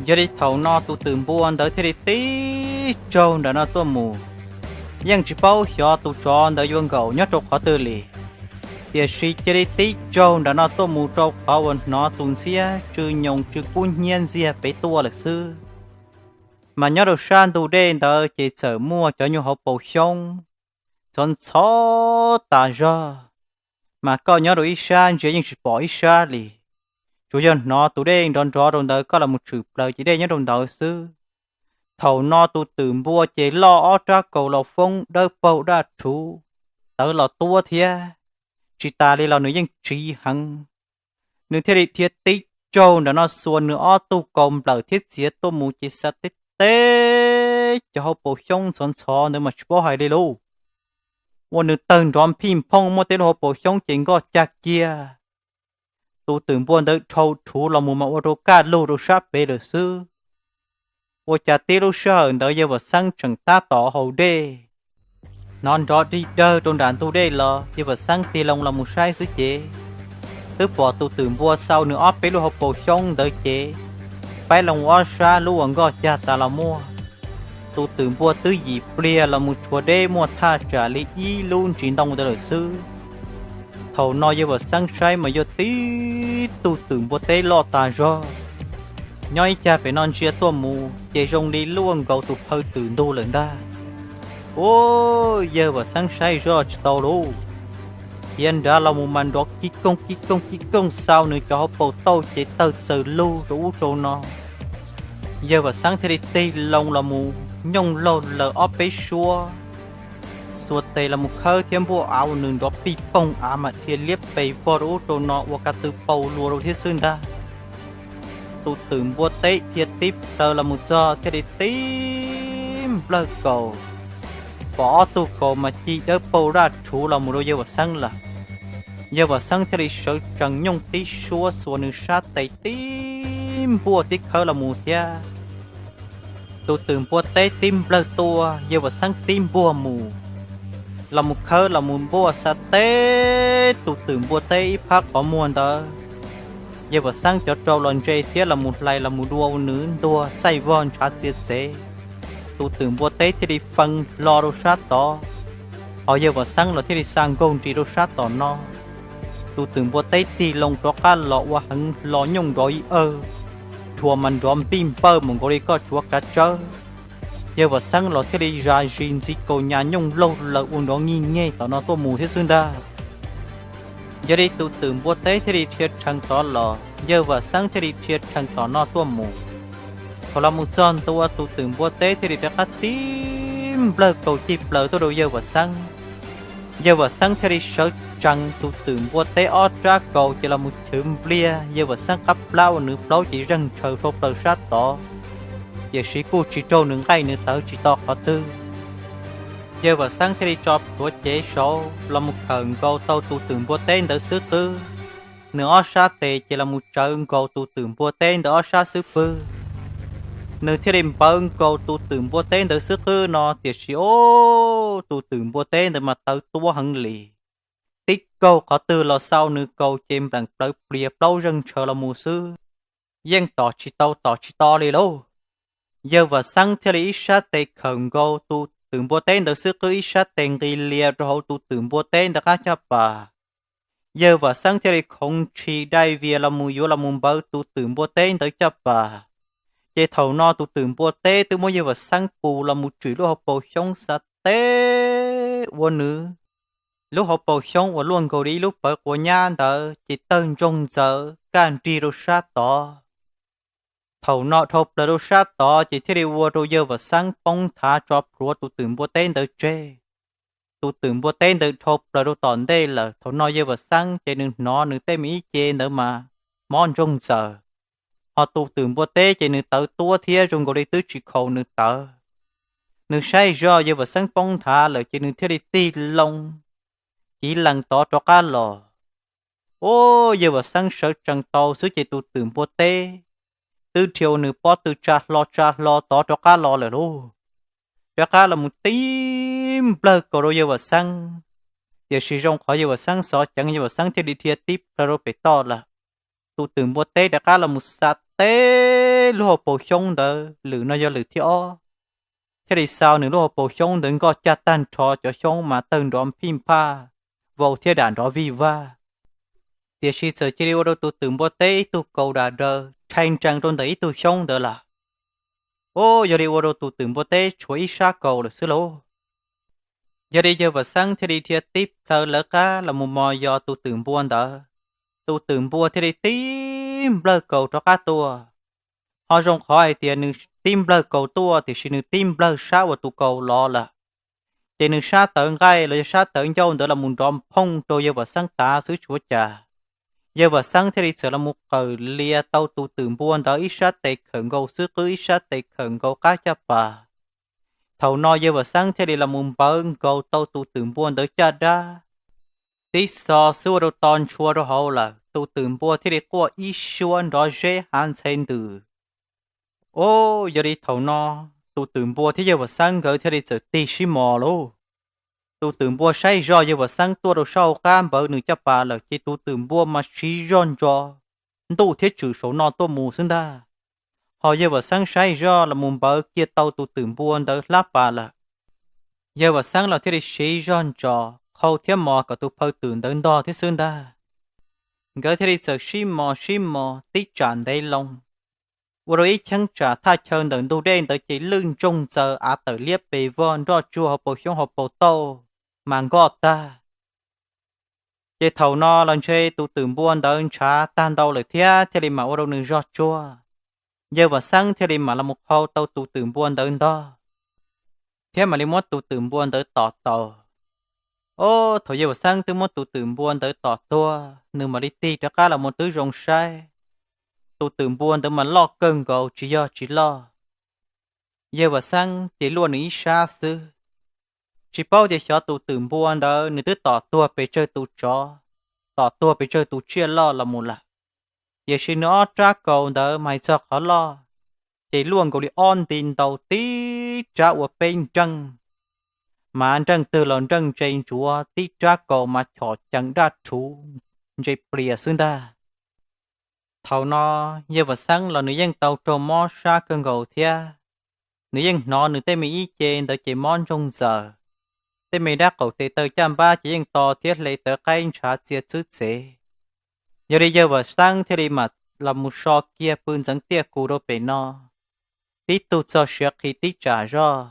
Yog li thaum no tus twm npua ntawd thiaj li tib tsaug nram no tuaj mus. Yeej tsis paub xyov tus tsov ntawd yuav nkaum nyob rau qhov twg li, tiam sis cia li tib tsaug nram no tuaj mus rau qhov uas hnov tus ntxhiab tsw nyoos tsw kub hnyiab ntxiag pem tuaj lawm xwb. Mas nyob rau sab ntug dej ntawd ces txawm muaj cov nyuag hauv paus xyoob ntxhov ntxhov tas zog, mas koj nyob rau ib sab ntsia yeej tsis pom ib sab li. Tsuas yog hnov tus dej nrov nrov rau ntawd koj los mus tshwm plaws ces dej nyob rau ntawd xwb. Thaum no tus twm npua ces loj ob rab kaus laus foob dawb paug daj rhuv, tawv los tuab thiab. Tsis tas li los nws yeej tsiv heev, nws thiaj li dhia tib tsaug nram no xuas nws ob tug kaus nplawm thiab txiav tuaj mus ces xav teb teb cov hauv paus xyoob ntxhov ntxhov ntawd mas tsis paub hais li lauj. Ua nws tawg nrov nphij nphooj muab tej lub hauv paus xyoob ces nkoj cag kiag. Tus twm npua ntawd dhau rhuv los mus mas ua rau kaj lug rau sab pem lawm xwb. Ua cas tib lub sij hawm ntawd yawg Vam Xeeb tseem tab tom haus dej, hnov nrov dig dawg rau nram ntug dej los yawg Vam Xeeb tig loo los mus saib xwb ces twb pom tus twm npua xau nws ob peb lub hauv paus xyoob ntawd ces faib loo ob sab lub uas nkoj cag tas los muaj. Tus twm npua twb yim pliag los mus tshuav deb muaj thaj tsam li ib lub ntsis ntoo ntawd lawm xwb. Thaum no yawg Vam Xeeb saib mas yog tib tug twm npua teb loj tas zog, nyob ib cag pem no ntsia tuaj mus ces zoo li luaj nkaus tus phaw twm ntug lawm ntag. Ua yawg Vam Xeeb saib zoj tsis tau lauj, khiav nrad los mus mas nrov kib kooj kib kooj kib kooj xau nws cov hauv paus tauj ces tawg txaws lug rau ub rau no. Yawg Vam Xeeb thiaj li tig loo los mus nyooj laug laws ob peb suab, xuas tes los mus khawb thiab npuaj av ua nws nrov pij poog av mas dhia liab pes vog rau ub rau no ua ka tw paus luas rau thiab xwb ntag. Tus twm npua teb dhia tib plaws los mus txog thiaj li tib nplawg kaus, pom ob tug kaus mas ci dawb paug raj rhuv los mus rau yawg Vam Xeeb lawm. Yawg Vam Xeeb thiaj li sawv tsees nyooj tib suab xuas nws sab tes tib npuaj tib khawb los mus thiab. Tus twm npua teb tib nplawg tuaj, yawg Vam Xeeb tib npuaj mus, los mus khawb los mus npuaj xav teb tus twm npua teb ib phab qhov muag ntawd. Yawg Vam Xeeb cov rau los ntse thiab los mus hlais los mus dua ua nws ntuag txaij vog ntshav txiav txev. Tus twm npua teb thiaj li fee hlo rau sab tod, hos yawg Vam Xeeb los thiaj li xa nkaug nris rau sab tom no. Tus twm npua teb tig loo rov qab los ua heev hlo nyooj nrov ib awg, rhuav mas nrov npij npawj mus nkaus li koj tsuav kav tsawb. Yawg Vam Xeeb los thiaj li zas zis ntxiv kaus nyas nyooj laug laws ua nrov nyig nyeg tom no tuaj mus thiab xwb ntag. Yog li tus twm npua teb thiaj li dhia rhees tod los, yawg Vam Xeeb thiaj li dhia rhees tom no tuaj mus. Thaum los mus txog ntua tus twm npua teb thiaj li rov qab tib nplawg kaus cig plaws tuaj rau yawg Vam Xeeb. Yawg Vam Xeeb thiaj li sawv tsees tus twm npua teb ob rab kaus ces los mus chwv npliag yawg Vam Xeeb qab plab ua nws plaub ces zeeg ntshaws dhau plaws sab tod, tiam sis kuj tsis raug nws nqaij nws tawv tsis to qhov twg. Yawg Vam Xeeb thiaj li tso plhuav cev saud los mus khawm nkaus tau tus twm npua teb ntawd xwb qwb. Nws ob sab tes ces los mus tsawv nkaus tus twm npua teb ntawd ob sab xwb pwg. Nws thiaj li npawv nkaus tus twm npua teb ntawd xwb qwb no, tiam sis o, tus twm npua teb ntawd mas tawv tuab heev li. Tib kaug qhov twg los xau nws kaus ces npleem plawv plias plaub zeeg ntshaw los mus xwb, yeej tom tsis tau tom tsis to li lauj. Yawg Vam Xeeb thiaj li ib sab tes khawm nkaus tus twm npua teb ntawd xwb qwb ib sab tes nqis lias rau hauv tus twm npua teb ntawd qab caj pas. Yawg Vam Xeeb thiaj li khoov ntshis dai vias los mus yuav los mus npawv tus twm npua teb ntawd caj pas. Ces thaum no tus twm npua teb twb muab yawg Vam Xeeb pus los mus tsim lub hauv paus xyoob xav teb ua nws lub hauv paus xyoob uas luaj nkaus li ib lub pawv quav nyab ntawd ces tawg ntsoog ntxaws kaj nrig rau sab tod. Thaum no dhau plaws rau sab tod ces thiaj li ua rau yawg Vam Xeeb poob nthav tso plhuav tus twm npua teb ntawd tseg. Tus twm npua teb ntawd dhau plaws rau tom ntej lawm. Thaum no yawg Vam Xeeb ces nws hnov nws tej me ib ce ntawd mas mob ntsoog ntxaws, hos tus twm npua teb ces nws tawv tuab thiab zoo nkaus li twb tsis khaus nws tawv. Nws saib zoj yawg Vam Xeeb poob nthav lawm ces nws thiaj li tig loo kiv lees tod rov qab los. Ub, yawg Vam Xeeb sawv tsees tau xwb ces tus twm npua teb twb dhia ua nws pob tw tsa hlo tsa hlo tod rov qab los lawm lauj. Rov qab los mus tib nplawg kaus rau yawg Vam Xeeb, tiam sis zoo qhov yawg Vam Xeeb xov ceev, yawg Vam Xeeb thiaj li dhia tib plaws rau pem toj lawm. Tus twm npua teb rov qab los mus xav teb lub hauv paus xyoob ntawd, lwm no yog lwm thib ob, thiaj li xau nws lub hauv paus xyoob ntawd nkoj cag tag nrho, cov xyoob mas tawg nrov nphij nphaj, vau thiab dam nrov vij vag. Tiam sis txawm cia li ua rau tus twm npua teb ib tug kaus dam daws rhais nrees rau ntawm ib tug xyoob ntawd lawm. Ub, yog li ua rau tus twm npua teb tshuav ib sab kaus lawm xwb lauj. Yog li yawg Vam Xeeb thiaj li dhia tib plaws lawv qab los mus mos yos tus twm npua ntawd. Tus twm npua thiaj li tib nplawg kaus rov qab tuaj. Ho zoo qhov hais tias nws tib nplawg kaus tuaj tiam sis nws tib nplawg sab uas tus kaus los lawm. Ces nws sab tawv nqaij los yog sab tawv ncauj ntawd los mus nrov phooj rau yawg Vam Xeeb tav xwb tsis ua cas. Yawg Vam Xeeb thiaj li txawm los mus qawm lias tau tus twm npua ntawd ib sab tes khawm nkaus xwb qwb ib sab tes khawm nkaus qab caj pas. Thaum no yawg Vam Xeeb thiaj li los mus npawv nkaus tau tus twm npua ntawd caj dab. Tib xo xwb ua rau to ntshua rau hauv lawm, tus twm npua thiaj li quaj ib suab nrov zeb hav ntxhe ntws. Os, yog li thaum no tus twm npua thiab yawg Vam Xeeb nkawd thiaj li txawm tig sib mos lauj. Tus twm npua saib zoj yawg Vam Xeeb tuaj rau sab hauv qab npawv nws caj pas lawm ces tus twm npua mas siv zog ntso ntuj thiab tswm saum no tuaj mus xwb ntag. Ho yawg Vam Xeeb saib zoj los mus npawv kiag tau tus twm npua ntawd hlab pas lawm. Yawg Vam Xeeb los thiaj li siv zog ntso qhau thiab mos kom tus phaw twm ntawd ntog thiab xwb ntag. Nkawd thiaj li txawm sib mos sib mos tib tsam ntev loo, ua rau ib cheeb tsam thaj chaw ntawm ntug dej ntawd ces lwj ntsoog ntxaws av tawm liab pes vog nroj tsuag hauv paus xyoob hauv paus tauj mas nkoj tag. Ces thaum no los ntshe tus twm npua ntawd ntshav tag ntau lawm thiab thiaj li mam ua rau nws zog tsuag. Yawg Vam Xeeb thiaj li mam los mus qhau tau tus twm npua ntawd ntog, thiab mam li muab tus twm npua ntawd tom tau. Os, thaum yawg Vam Xeeb twb muab tus twm npua ntawd tom tuag, nws mam li tig rov qab los mus twb zoo saib, tus twm npua ntawd mas loj kawg nkaus tsis yog tsis loj. Yawg Vam Xeeb ces luaj nws ib sab xwb. Tsis paub tias xyov tus twm npua ntawd nws twb tom tuag pes tsawg tus tsov, tom tuag pes tsawg tus tsiaj loj los mus lawm. Tiam sis nws ob rab kaus ntawd mas hais txog qhov loj, ces luaj nkaus li ob nti ntau tib rab ua peb nreej. Mas nreej twg los nreej ntse ntsuav, tib rab kaus mas chom cees daj rhuv ntse plias xwb ntag. Thaum no yawg Vam Xeeb los nws yeej tau raug mob sab kawg nkaus thiab. Nws yeej hnov nws tej me ib ce ntawd ces mob ntsoog ntxaws, tej me dab qaum tes taw caj npab ces yeej to thiab hle tawv qaib ntshav txia txwb txev. Yog li yawg Vam Xeeb thiaj li mam los mus so kiag pw ntxeev tiaj kus rau pem no, tib tug txog siav qhi tib tsam zoj.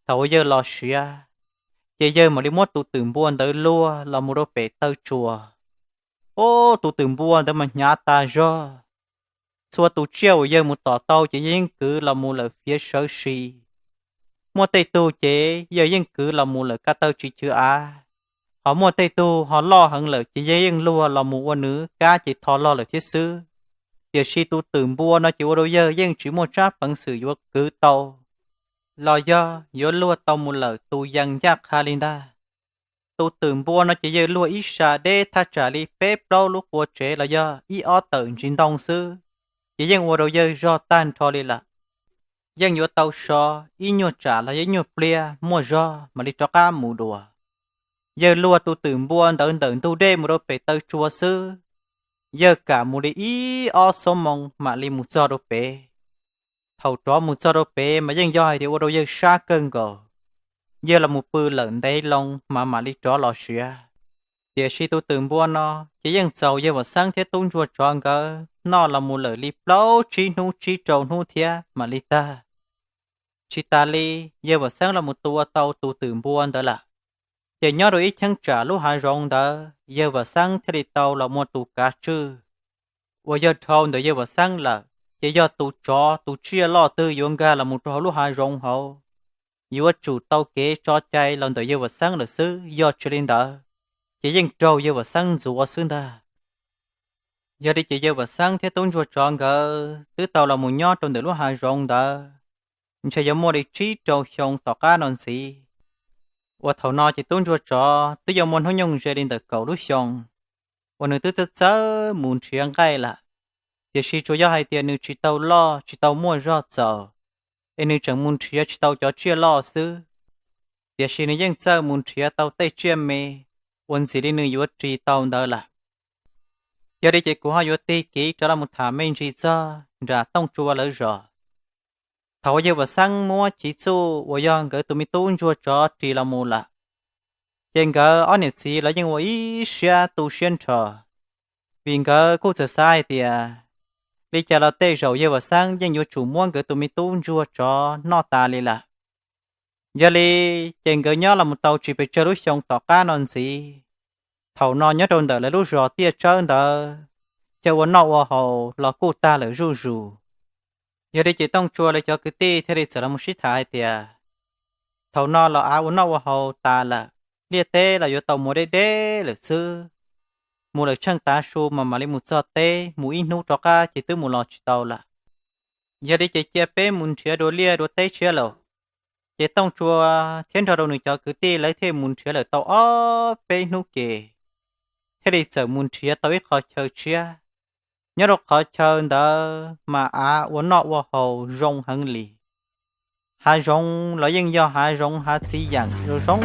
Thaum uas yawg los siav, ces yawg mam li muab tus twm npua ntawd luag los mus rau pem taw tsuas. Os, tus twm npua ntawd mas hnyav tas zog. Txhua tus tsiaj uas yawg mus tom tau ces yawg yeej kwv los mus lawm fiav sawv si. Muaj tej tug ces yawg yeej kwv los mus lawm ko taw tsis chwv av. Ho muaj tej tug ho loj heev lawm ces yawg yeej luag los mus ua nws kab ces tho log lawm thiab xwb. Tiam sis tus twm npua no ces ua rau yawg yeej tsis muaj tsab peev xwm yuav kwv tau los yog yuav luag tau mus lawm tus yees ncaj qha li ntag. Tus twm npua no ces yawg luag ib sab deb thaj tsam li peb plaub lub qua tsev los yog ib ob tawm ntsis ntoo xwb, ces yeej ua rau yawg zog tag nrho li lawm. Yeej yuav tau so ib nyuag tsam los yog ib nyuag pliag muaj zog mam li rov qab mus dua. Yawg luag tus twm npua ntawd ntawm ntug dej mus rau pem taw tsua xwb, yawg kam mus li ib ob xuab moos mam li mus txog rau pem. Thaum rov mus txog rau pem mas yeej yog hais tias ua rau yawg sab kawg nkaus. Yawg los mus pw lawm ntev loo mas mam li rov los siav. Tiam sis tus twm npua no ces yeej txaus yawg Vam Xeeb thiab tub ntsuag tsov nkawd noj los mus lawm li plaub tsib hnub tsib rau hnub thiab mam li tag. Tsis tas li, yawg Vam Xeeb los mus tua tau tus twm npua ntawd lawm, ces nyob rau ib cheeb tsam lub hav zoov ntawd yawg Vam Xeeb thiaj li tau los muaj tus kav tswj uas yog dhau ntawm yawg Vam Xeeb lawm, ces yog tus tsov tus tsiaj loj twg yuav nkag los mus rau hauv lub hav zoov hauv, yuav tsum tau kev tso cai los ntawm yawg Vam Xeeb lawm xwb, yog tsis li ntawd ces yeej raug yawg Vam Xeeb ntxuav xwb ntag. Yog li ces yawg Vam Xeeb thiab tub ntsuag tsov nkawd twb tau los mus nyob rau ntawm lub hav zoov ntawd ntshe yuav muaj li tsib rau xyoo tom qab no ntxiv, uas thaum no ces tub ntsuag tsov twb yuav muaj hnub nyoog ze li ntawm kaum lub xyoo, uas nws twb txawj txawj mus nrhiav nqaij lawm. Tiam sis tsuas yog hais tias nws tsis tau loj tsis tau muaj zog txaus, es nws tseem mus nrhiav tsis tau cov tsiaj loj xwb. Tiam sis nws yeej txawj mus nrhiav tau tej tsiaj me uas ntxim li nws yuav ris tau ntawd lawm. Yog li ces kuv ho yuav tig kiv rov los mus tham me ntsis txog nram Tooj Tsua lawv zos. Thaum uas yawg Vam Xeeb muab chiv txuj uas yog nkawd tus me tub ntsuag tsov ris los mus lawm, ces nkawd ob niam txiv los yeej ua ib siab tu siab nrho, vim nkawd kuj txawm xav hais tias li cas los tej zaum yawg Vam Xeeb yeej yuav tsum muab nkawd tus me tub ntsuag tsov noj tas li lawm. Yog li ces nkawd nyob los mus tau tsis pes tsawg lub xyoo tom qab no ntxiv, thaum no nyob rau ntawm lawv lub zos Tiaj Tsawb ntawd, chaw ua noj ua haus los kuj tag lawm zuj zus. Yog li ces Tooj Tsua lawv cov kwv tij thiaj li txawm los mus sib tham hais tias, thaum no los av ua noj ua haus tas lawm, liaj teb los yuav tau mus deb deb lawm xwb. Mus lawm tsheej tav su mas mam li mus txog teb, mus ib hnub rov qab ces twb mus los tsis tau lawm. Yog li ces cia peb mus nrhiav dua liaj dua teb tshiab lauj. Ces Tooj Tsua thiab nrog rau nws cov kwv tij lawv thiaj mus nrhiav lawm tau ob peb hnub ke, thiaj li txawm mus nrhiav tau ib qhov chaw tshiab. Nyob rau qhov chaw ntawd mas av ua noj ua haus zoo heev li. Hav zoov los yeej yog hav zoov hav txiv yeem zoo zoo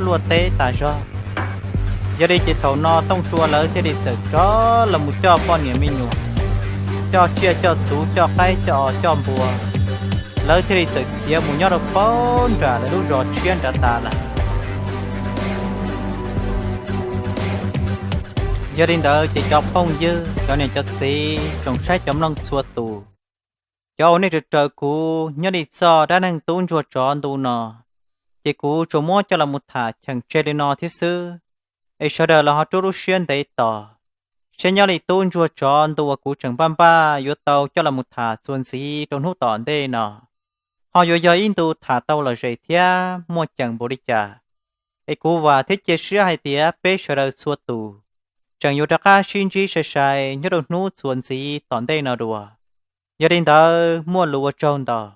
luaj teb tas zog. Yog li ces thaum no Tooj Tsua lawv thiaj li txawm rov los mus coj poj niam me nyuam, coj tsiaj coj txhuv, coj qaib coj os coj npua, lawv thiaj li txawm khiav mus nyob rau pem nram lawv lub zos tshiab nrad tas lawm. Yog li ntawd ces cov phooj ywg, cov niam cov txiv, tsoom saib cov mloog txhua tus, cov uas nej raws raws kuv nyob li txoj dab neeg tub ntsuag tsov ntu no, ces kuv tsuas muab coj los mus tham cheem tseg li no thiab xwb. Es sawv daws los ho rub lub siab ntev tos, seb nyob li tub ntsuag tsov ntu uas kuv tseem npaj npaj yuav tau coj los mus tham txuas ntxiv rau hnub tom ntej no, ho yuav yog ib ntu tham tau lom zem thiab muaj ceem npaum li cas. Es kuv vam thiab cia siab hais tias peb sawv daws txhua tus tseem yuav rov qab sib ntsib sai sai nyob rau hnub txuas ntxiv tom ntej no dua. Yog li ntawd muaj lus ua tsaug ntau.